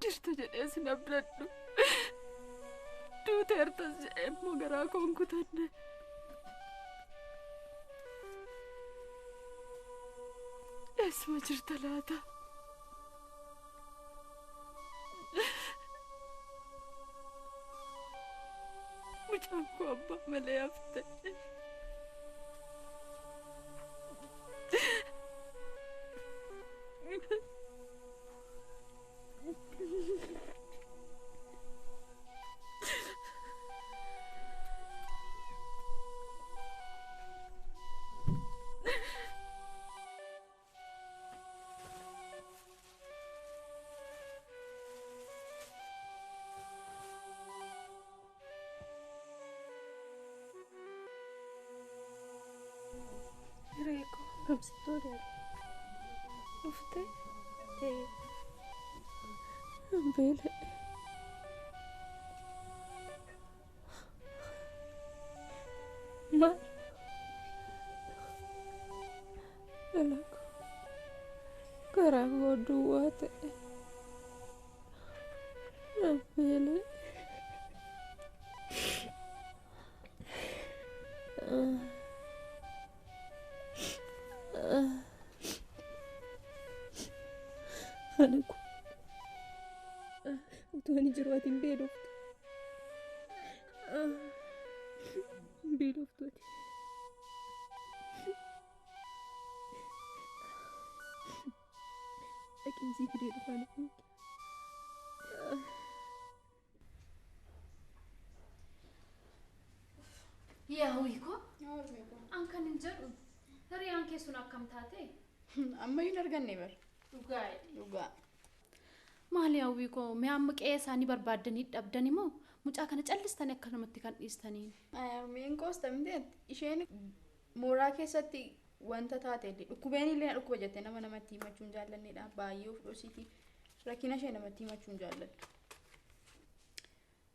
Jirta jedhee sin abdadhu. Duuteertas jedhee immoo garaa koo hin kutanne. Eessuma jirta laata? Mucaan koo abbaa malee hafte. Akkam sitti tole? Dhuftee? Beela'e. Maal? Dhala koo garaan koo duwwaa ta'e. Beela'e. Haadha koo utuu ani jiru ati hin beeloftu. Hin beeloftu ati. Dhaqeen sii fidee dhufaa na eegi. Yaa Hawwiikoo, an kan hin jedhu hiriyaan kee sun akkam taate? Ammayyuu hin arganne bar. Dhugaa. Dhugaa. Maali Hawwiikoo, mee amma qe'ee isaanii barbaaddanii dhabdani moo mucaa kana callistanii akkanumatti kan dhiistaniin? Harmeen qoosta miti isheen mooraa keessatti wanta taate illee dhukkubeen illee na dhukkuba jettee nama namatti himachuu hin jaallannedha. Baay'ee of dhosiiti. Rakkina ishee namatti himachuu hin jaallattu.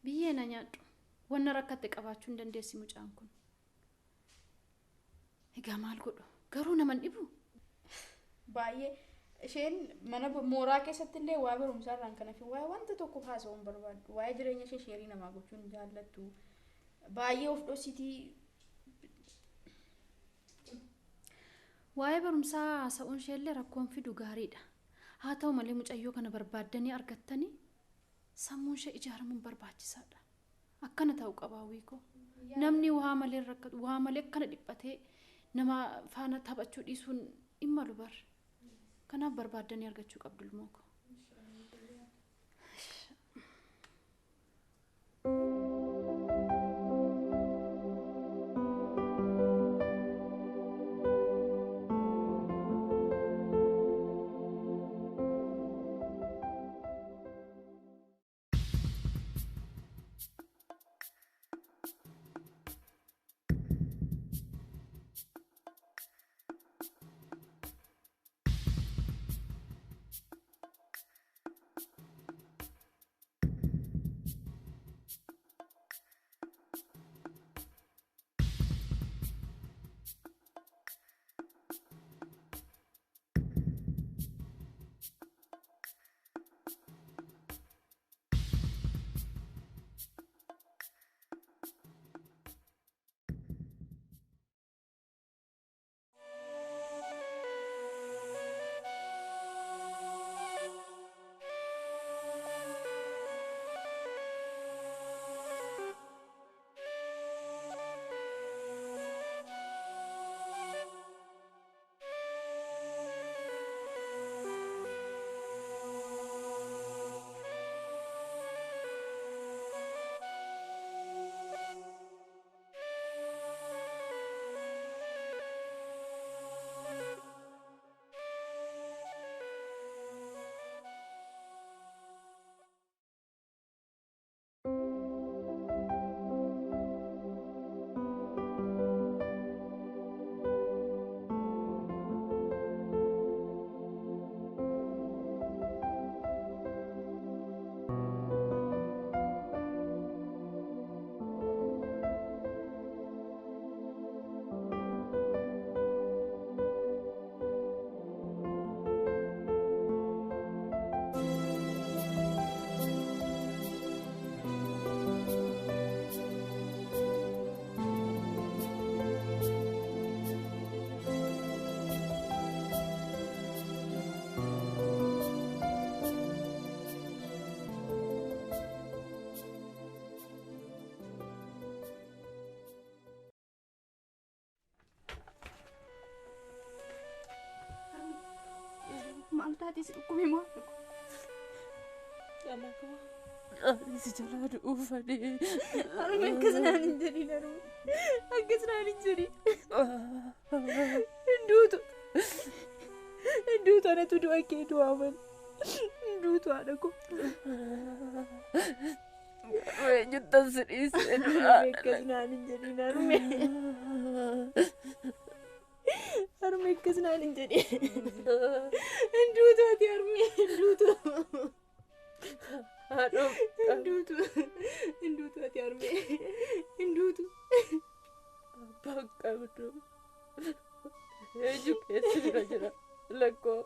Biyyee na nyaadhu. Wanna rakkatte qabaachuu hin dandeessi mucaan kun. Egaa maal godhu? Garuu nama hin dhibu? Baay'ee isheen mana mooraa keessatti illee waa barumsaa irraan kan hafe waa'ee wanta tokko haasa'uu hin barbaaddu. Waa'ee jireenya ishee sheerii namaa gochuu hin jaallattu. Baay'ee of dhosiitii. Waa'ee barumsaa haasa'uun ishee illee rakkoon fidu gaariidha. Haa ta'u malee mucayyoo kana barbaaddanii argattanii sammuun ishee ijaaramuun barbaachisaadha. Akkana ta'uu qaba Hawwiikoo. Namni waa malee rakkatu, waa malee akkana dhiphatee nama faana taphachuu dhiisuun hin malu bar. Kanaaf barbaaddanii argachuu qabdu ilmoo koo. Maal taate si dhukkube moo? Dhala koo ani si jalaa du'uuf ani. Harmee akkas naan hin jedhin harmee. Akkas naan hin jedhin. Hin duutu. Hin duutu anatu du'a kee du'aa malee. Hin duutu haadha koo. Eenyuttan si dhiisee du'aa. Akkas naan hin jedhin harmee. Harmee akkas naan hin jedhin. Hin duutu ati harmee hin duutu. Haadhoo. Hin duutu. Hin duutu ati harmee. Hin duutu. Abbaan qabdu. Eenyu keessa bira jira lakkoo.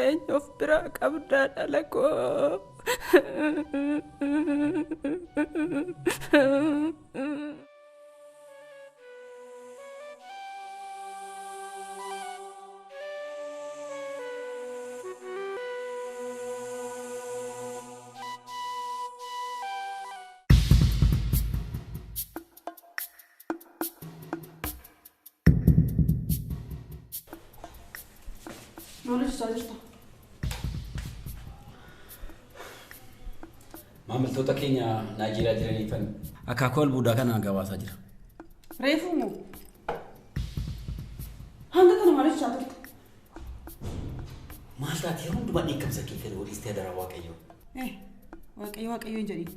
Eenyu of biraa qabdaa dhala koo. Maal hojjechaa jirta? Maamiltoota keenya Naayijeeriyaa jiraniifan akaakuu albuudaa kana gabaasaa jira. Reefuu moo? Hanga kana maal hojjechaa turte? Maal taate yeroo hundumaa dheekkamsa kee fedhe waliistee adaraa Waaqayyoo. Waaqayyo Waaqayyo hin jedhin.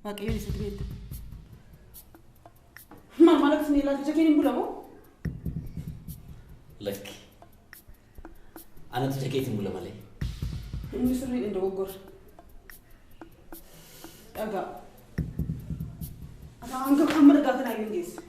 Waaqayyoon isatti beekta. Maal maal akkasii ilaalcha ija keen hin bulamoo? Lakki. Anatu ija keetiin bula malee. Inni sirriidha hin dogoggorre. Dhagaa. Ati hanga hamma dhagaa kanaa iyyuu hin geessu.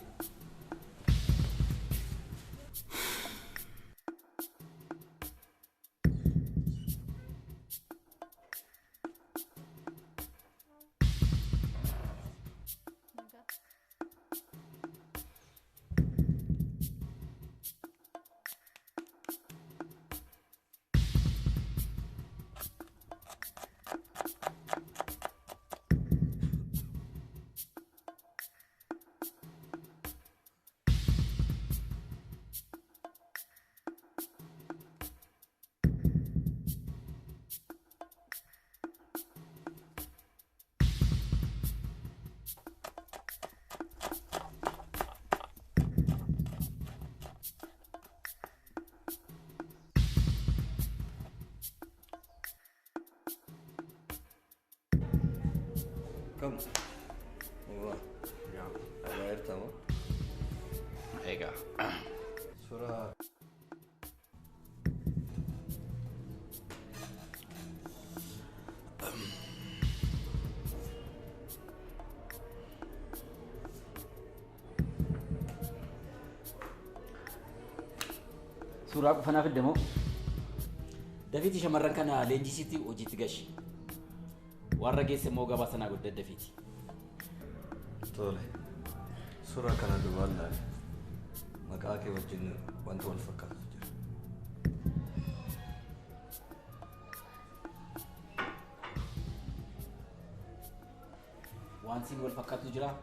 Kam? Uumaa. Yaa. Alaa jirta moo? Egaa. Suuraa. Suuraa qofa naaf fidde moo? Dafiitii shamarran kana leenjisiitii hojiitti gashi. Warra geesse immoo gabaa sanaa godhi daddafiiti. Tole. Suuraa kana duubaan ilaali. Maqaa kee wajjin wanta wal fakkaatutu jira. Waan siin wal fakkaatutu jiraa?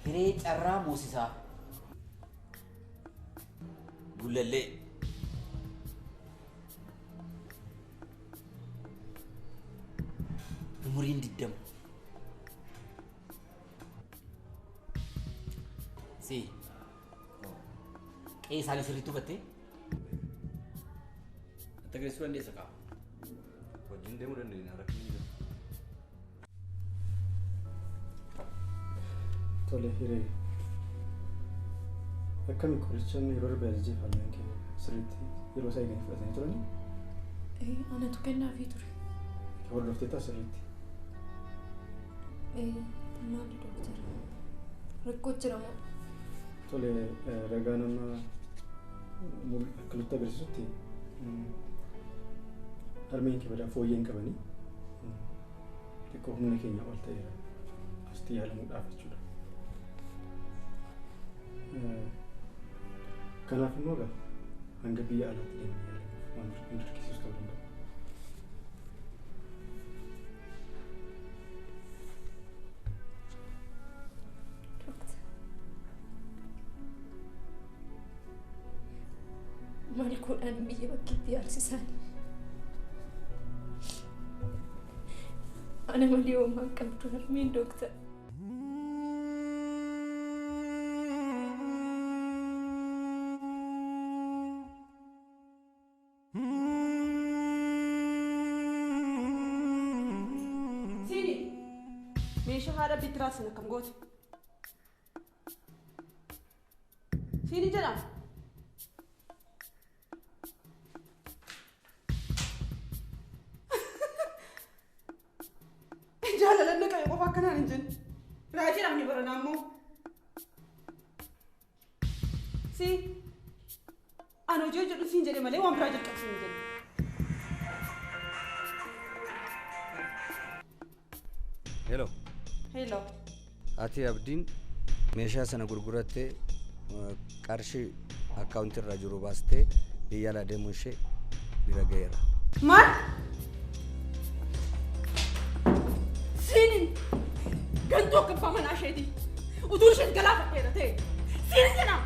Hiree carraa moosisaa. Gullallee. Umuriin 20. Si. Qe'ee isaanii sirriitti hubattee? Natti agarsiisuu dandeessa kaa? Wajjin deemuu dandeenya rakkinni jira. Tole hiree. Akkami qorichaan yeroo darbe ajajee harmeen kee sirriitti yeroo isaa eeganii fudhatanii turanii? Anatu kennaafii ture. Hordofteettaa sirriitti? Maali dooktar? Rakkoo jira moo? Tole ragaa nama akka nutti agarsiisutti harmeen kee badaa fooyyee hin qabanii xiqqoo humna keenya ol ta'eera asitti yaalamuudhaaf jechuudha. Kanaaf immoo egaa hanga biyya alaatti deemanii yaalamuuf waan nu dirqisiisu ta'uu danda'a. Maal godhaan biyya bakkeetti yaalsisan? Ana malee homaa hin qabdu harmeen dooktar. Siini meeshaa haadha bittiraasin akkam goote? Siini jedhama. Jaalalli qabe qofa akkanaan hin jenne. Raajiidhaaf ni baranaa immoo. Si ani hojii hojjedhu siin jedhe malee waan biraa jalqabsiin hin jenne. Hello. Hello. Ati Abdiin meeshaa sana gurgurattee qarshii akkaawuntii irra jiru baastee biyya alaa deemuun ishee bira ga'eera. Maal? Siinin gantuu akka abbaa manaa isheeti. Utuu isheen galaafadheera ta'e. Siinin jedhama.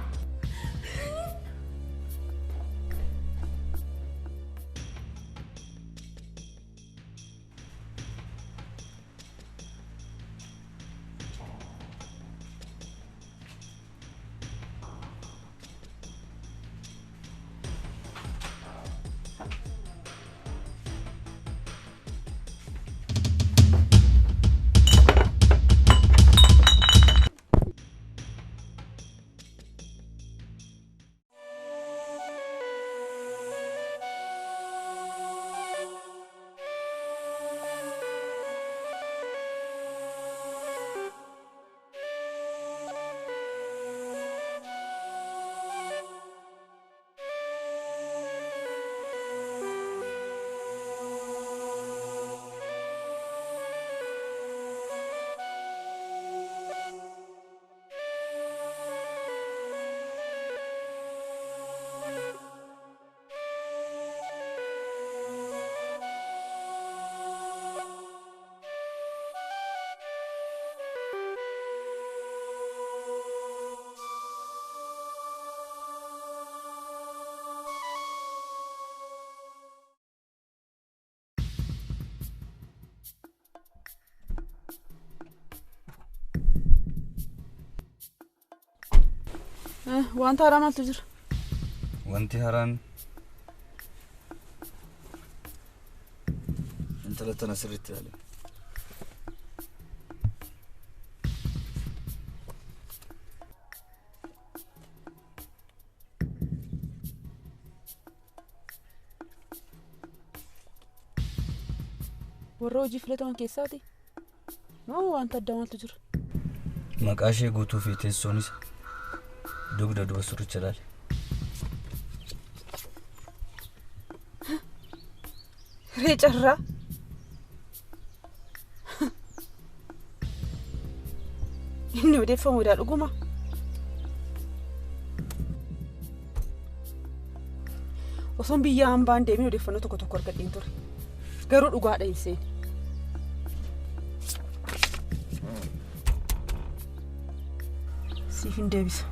Wanta haaraa maaltu jira? Wanti haaraan intala tana sirriitti ilaali. Warra hojii filataman keessaati? Moo wanta addaa maaltu jira? Maqaa ishee guutuu fi teessoon isa dugda duuba sirriitti ilaali. Ree carraa. Inni odeeffamuudhaa dhuguma. Osoon biyya hambaan deemin odeeffannoo tokko tokko argadheen ture. Garuu dhugaadha hin seene. Siif hin deebisa.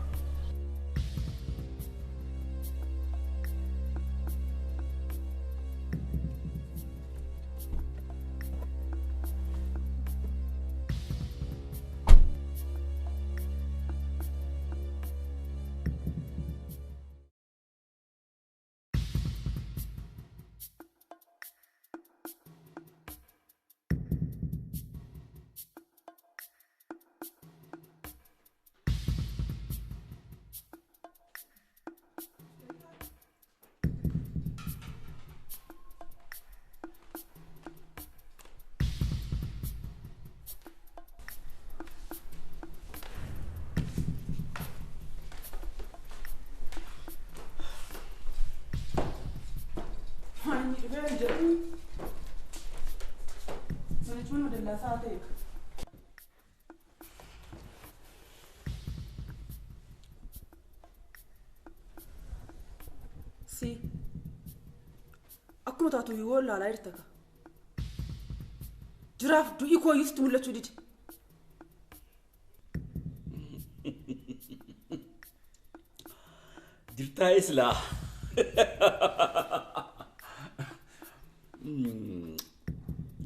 Si. Akkuma taatu yoo ilaalaa jirta ka. Jiraaf du'i koo iyyuu sitti mul'achuu dide. Jirtaa islaa.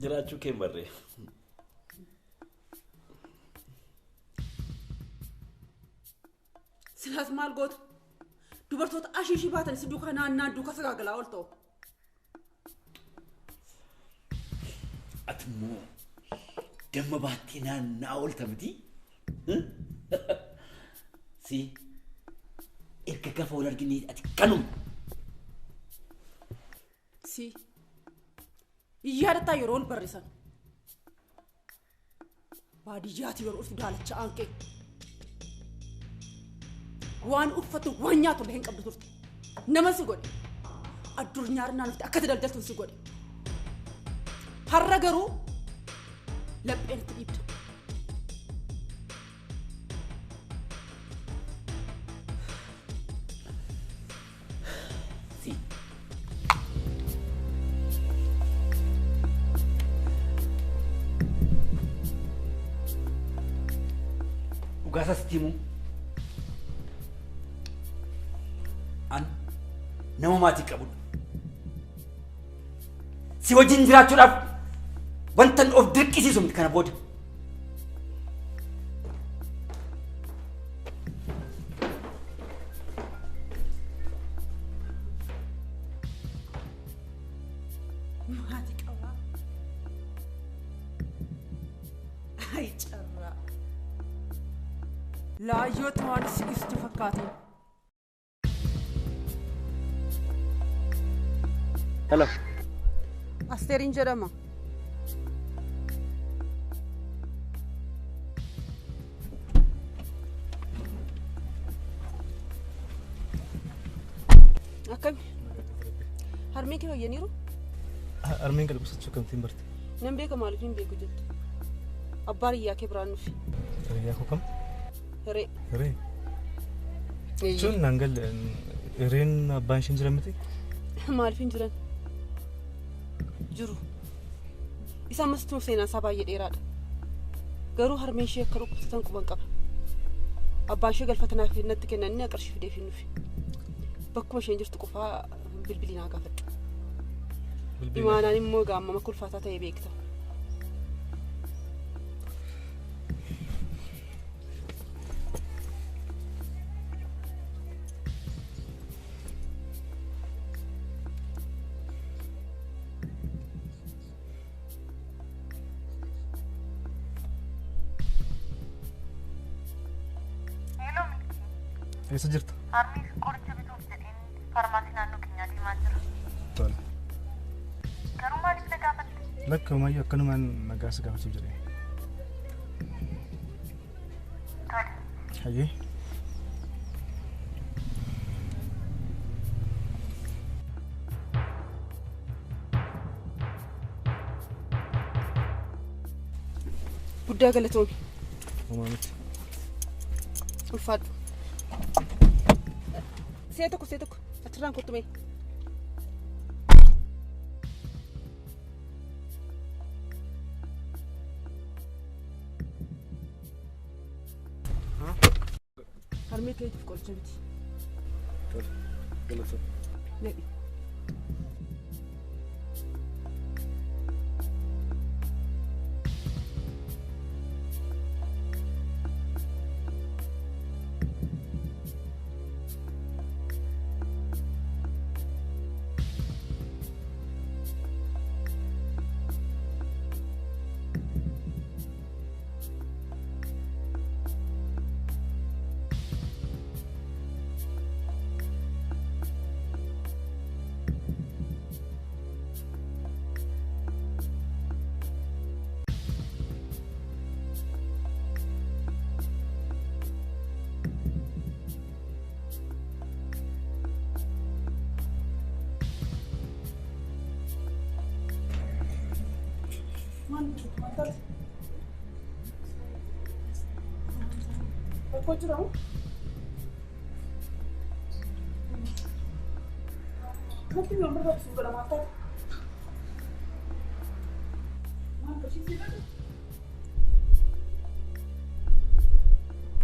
Jiraachuu kee hin barree. Silaas maal gootu? Dubartoota ashiishii baatan si duukaa naannaan duukaa sagaagalaa ol ta'u. Ati immoo damma baattee naannaa oolta miti? Si erga gaafa wal argine ati kanuma. Si yaadataa yeroo ol barrisan. Baadiyyaatti yeroo dhuftu daalacha aanqee. Waan uffatu waan nyaatu illee hin qabdu turte. Nama si godhe. Addunyaa irraa dhufte akka daldaltu si godhe. Har'a garuu lapheen itti dhiibda. Si. Dhugaasaa sitti himuu? An nama maatii qabudha. Si wajjin jiraachuudhaaf wantan of dirqisiisu miti kana booda. Maatii qabaa. Ay carraa. Laayyootti waan si ibsitu fakkaatiin. Hello. Asteeriin jedhama. Akkami? Harmeen kee fayyaniiru? Harmeen kan dhukkubsachuu akkamittiin barte? Nan beeka maaliif hin beeku jettu. Abbaan hiyyaa kee biraan dhufe. Hiyyaa koo kam? Hiree. Hiree? Jechuun naan galle hireen abbaan isheen jiran miti? Maaliif hin jiran? Jiru. Isa ammas tuma seenaan isaa baay'ee dheeraadha. Garuu harmeen ishee akka dhukkubsatan quban qaba. Abbaan ishee galfata naaf natti kennan inni qarshii fideef hin dhufe. Bakkuma isheen jirtu qofaa bilbilii naa gaafadhu. Imaanaan immoo gaammama kulfaataa ta'e beekta. Eessa jirta? Harmeef qoricha bituuf jedheen faarmaasii naannoo keenyaa deemaa jira. Tole. Garuu maaliif na gaafatte? Lakka homaayyuu akkanumaan nagaa si gaafachuuf jedhee. Tole. Hayyee. Guddaa galatoomi. Homaa miti. Ulfaadhu. See tokko achirraan kottu mee. Harmee keetiif qoricha biti. Tole galatoomi. Nadhi. Rakkoo jira moo? Natti mi'oon barbaachisu godha maal taate? Maal qabsiisee jedhu?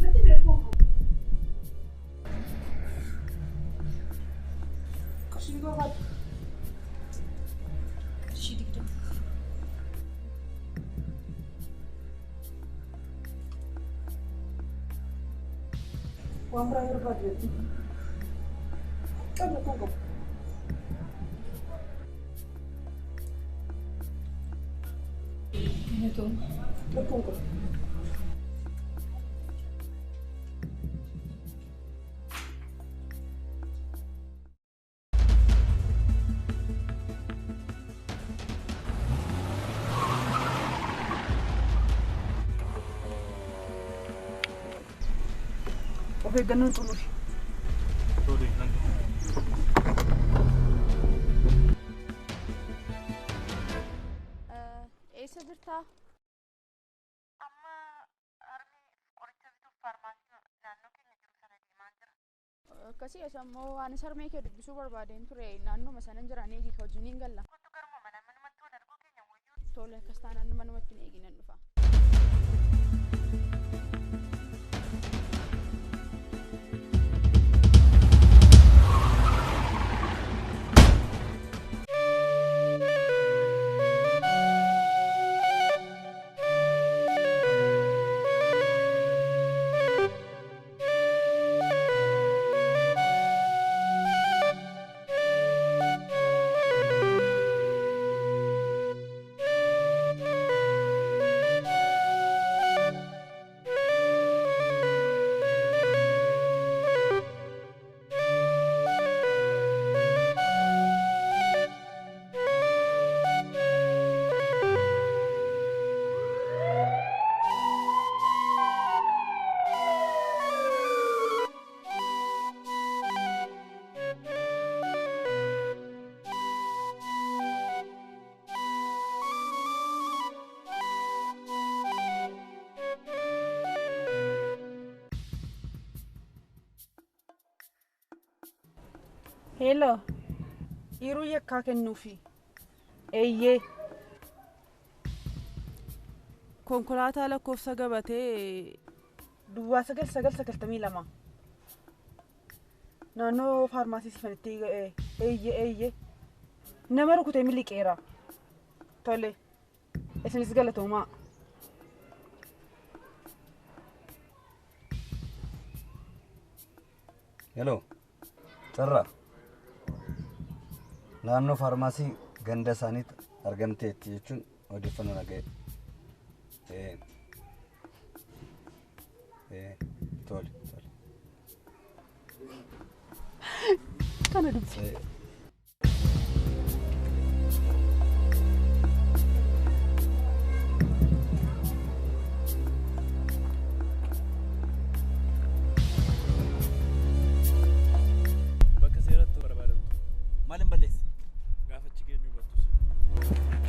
Natti mi'oon qabu. Qarshii barbaadu. Qarshii 20. Waan biraa yoo barbaadde natti. Qabna kun qabu. Galatoomna. Rakkoon qabu. Of eeggannoon xumuri. Tole, nan Eessa jirtaa? Amma harmee qoricha bituuf faarmaasii naannoo keenya jiru sana deemaa jira. Akkasii eessa immoo ani harmee kee dubbisuu barbaadeen ture naannuma sanan jiran eegi ka wajjin hin galla. Kottu garuma mana manumatti wal arguu keenya wayyuu. Tole akkas taanaan manumatti hin eeginan dhufa. Hello. Yeroo yakkaa kennuufi. Eeyyee. Konkolaataa lakkoofsa gabatee duwwaa 9992. Naannoo faarmaasii sifanitti eeyyee eeyyee. Nama rukutee miliqeera. Tole. Isinis galatoomaa. Hello. Carraa. Naannoo faarmaasii ganda isaaniitti argamteetti jechuun odeeffannoo dhaga'e. Tole tole. Kana dubbi. Bakka seeratti barbaadamtu. Maal hin balleesse? Gaafa achi geenyu hubattus.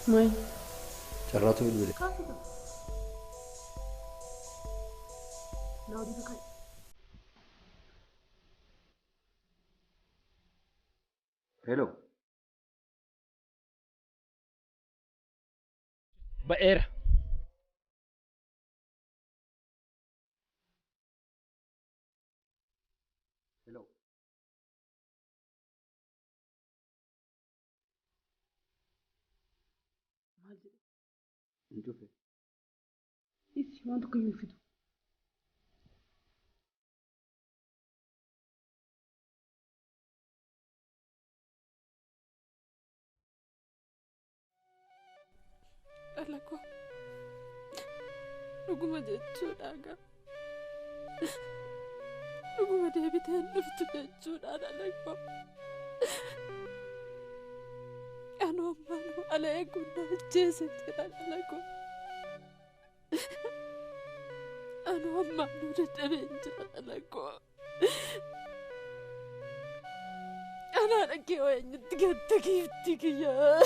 Maal? Carraatu bilbile. Hello. Ba'eera. Hello. Maal jedhe? Hin cufe. Isi waan tokko iyyuu hin fidu. Dhala koo dhuguma jechuudha gaa. Dhuguma deebitee hin dhuftu jechuudha dhala koo. Anuu ammaanuu ala eeguun na ajjeese jira dhala koo. Anuu ammaanuu dadhabeen jira dhala koo. Anaa dhagee waa eenyutti gatta giiftii kiyyaa.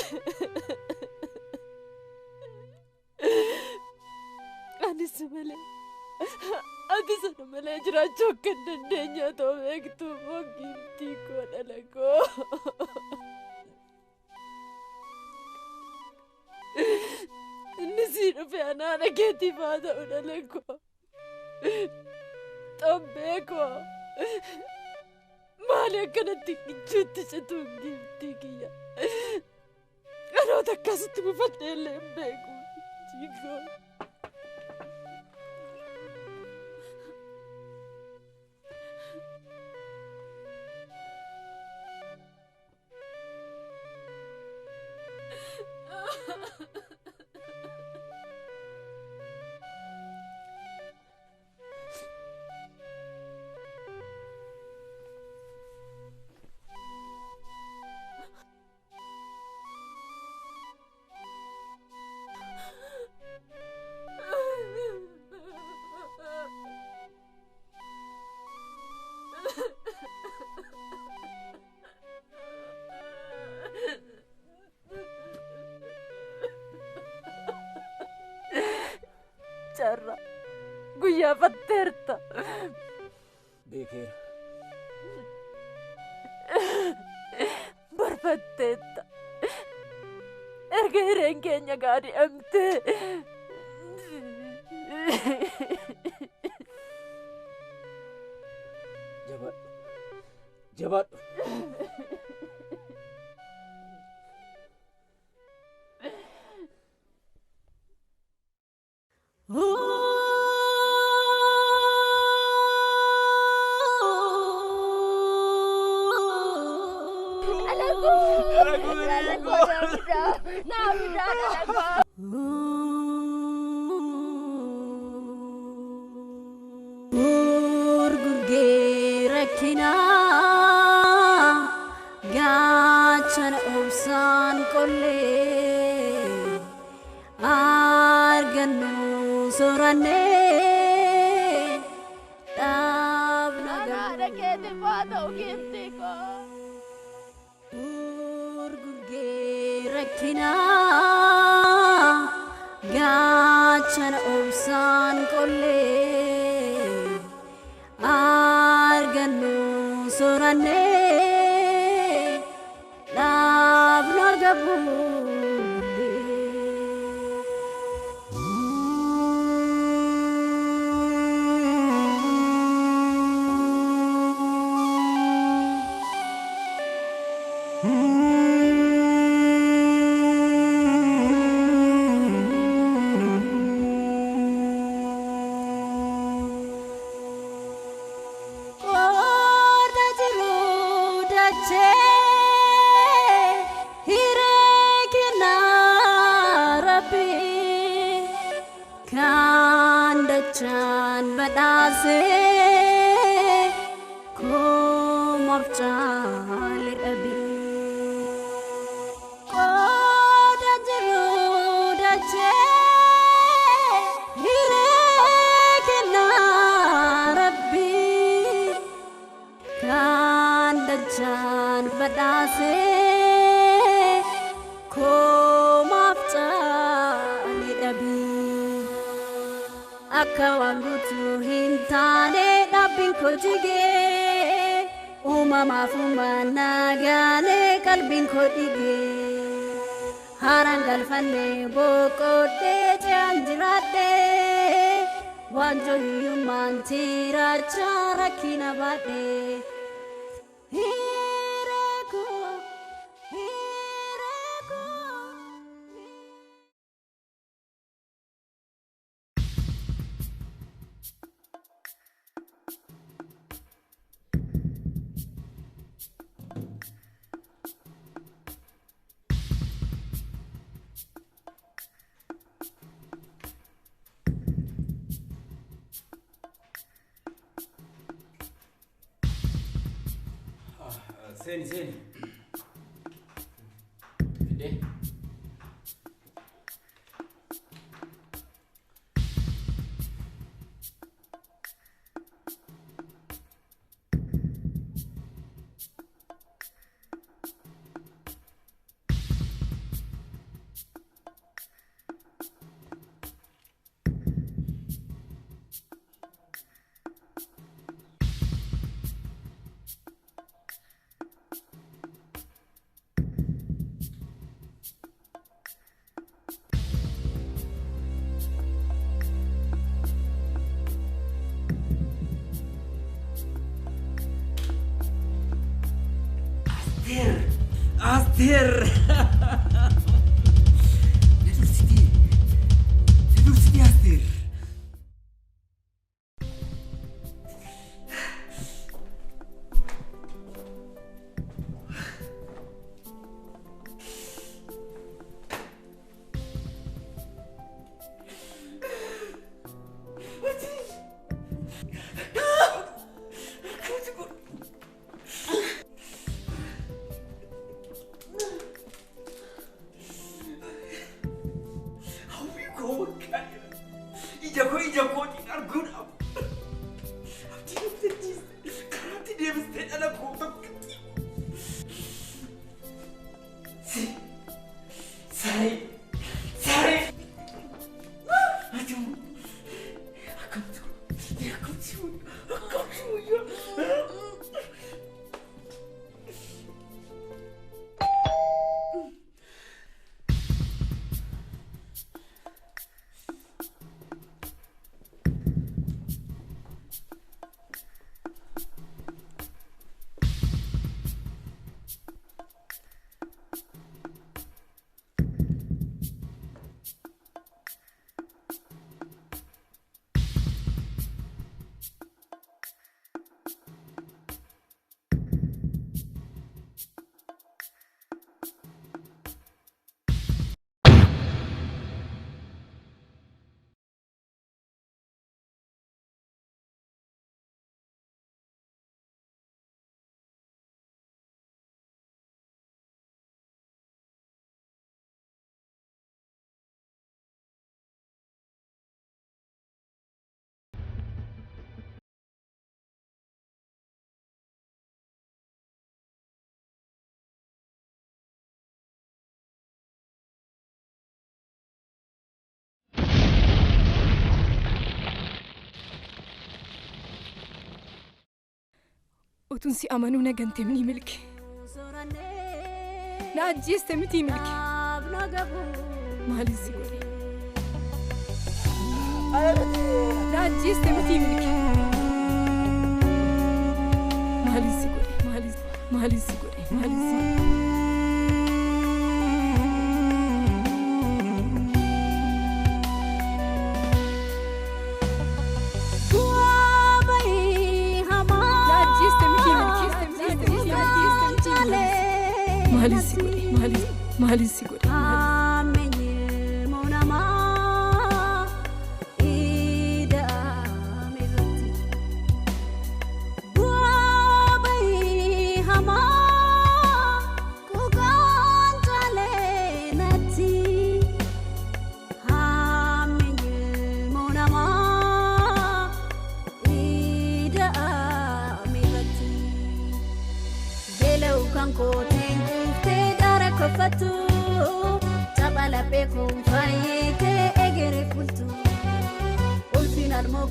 Anis malee ati sana malee jiraachuu akka hin dandeenye otoo beektuu immoo giiftii koo dhala koo. Inni sii dhufe anaa dhageetiif haa ta'u dhala koo. Xobbee koo maali akkanatti gichuutti cituun giiftii kiyya. Dhaloota akkasitti mufadhee illee hin beeku giiftii koo. Carraa guyyaa fatteerta. Beekeera. Barfatteetta. Erga hireen keenya gaadi'amtee. Jabaadhu. Jabaadhu. Gurgurgee rakkinaa gaachana obsaan qollee argannu soorannee dhaabna Gurgurgee rakkinaa gaachana obsaan qollee argannu soorannee dhaabnu argamu. Qooda jiru dachee hiree kennaa Rabbi kan dachaan badhaasee kumaaf caale dhabe. Qooda jiru dachee hiree kennaa Rabbi. Kan dachaan badhaasee kumaaf Akka waan guutuu hin taane dhaabbiin koo jigee uumamaaf uumaan nagaalee qalbiin koo dhigee haaraan galfanne boqodhee ce'aan jiraadhee waanjoo hiyyummaan tiraachaa rakkina baadhee. Hiree koo hiree koo. Seeni seeni. Fidee. Asteer! Asteer! Na dursitee! Na dursitee Asteer! Ija koo ija kootiin arguudhaaf abdii naftachiiste karaatti deebistee dhala koo tokkotti. Si saree saree ati akkamtu akkamtu akkamtu. Utuun si amanuu na gantee ni milki. Na ajjeeste miti milki. Maaliin si godhe? Na ajjeeste miti milki. Maaliin si godhe? Maaliin si godhe? Maaliin si godhe? Maaliin si godhe? Maaliin si godhe?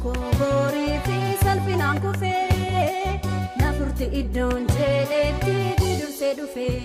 koo gorii fi salphinaan kufee na furti iddoon jedhetti dursee dhufee.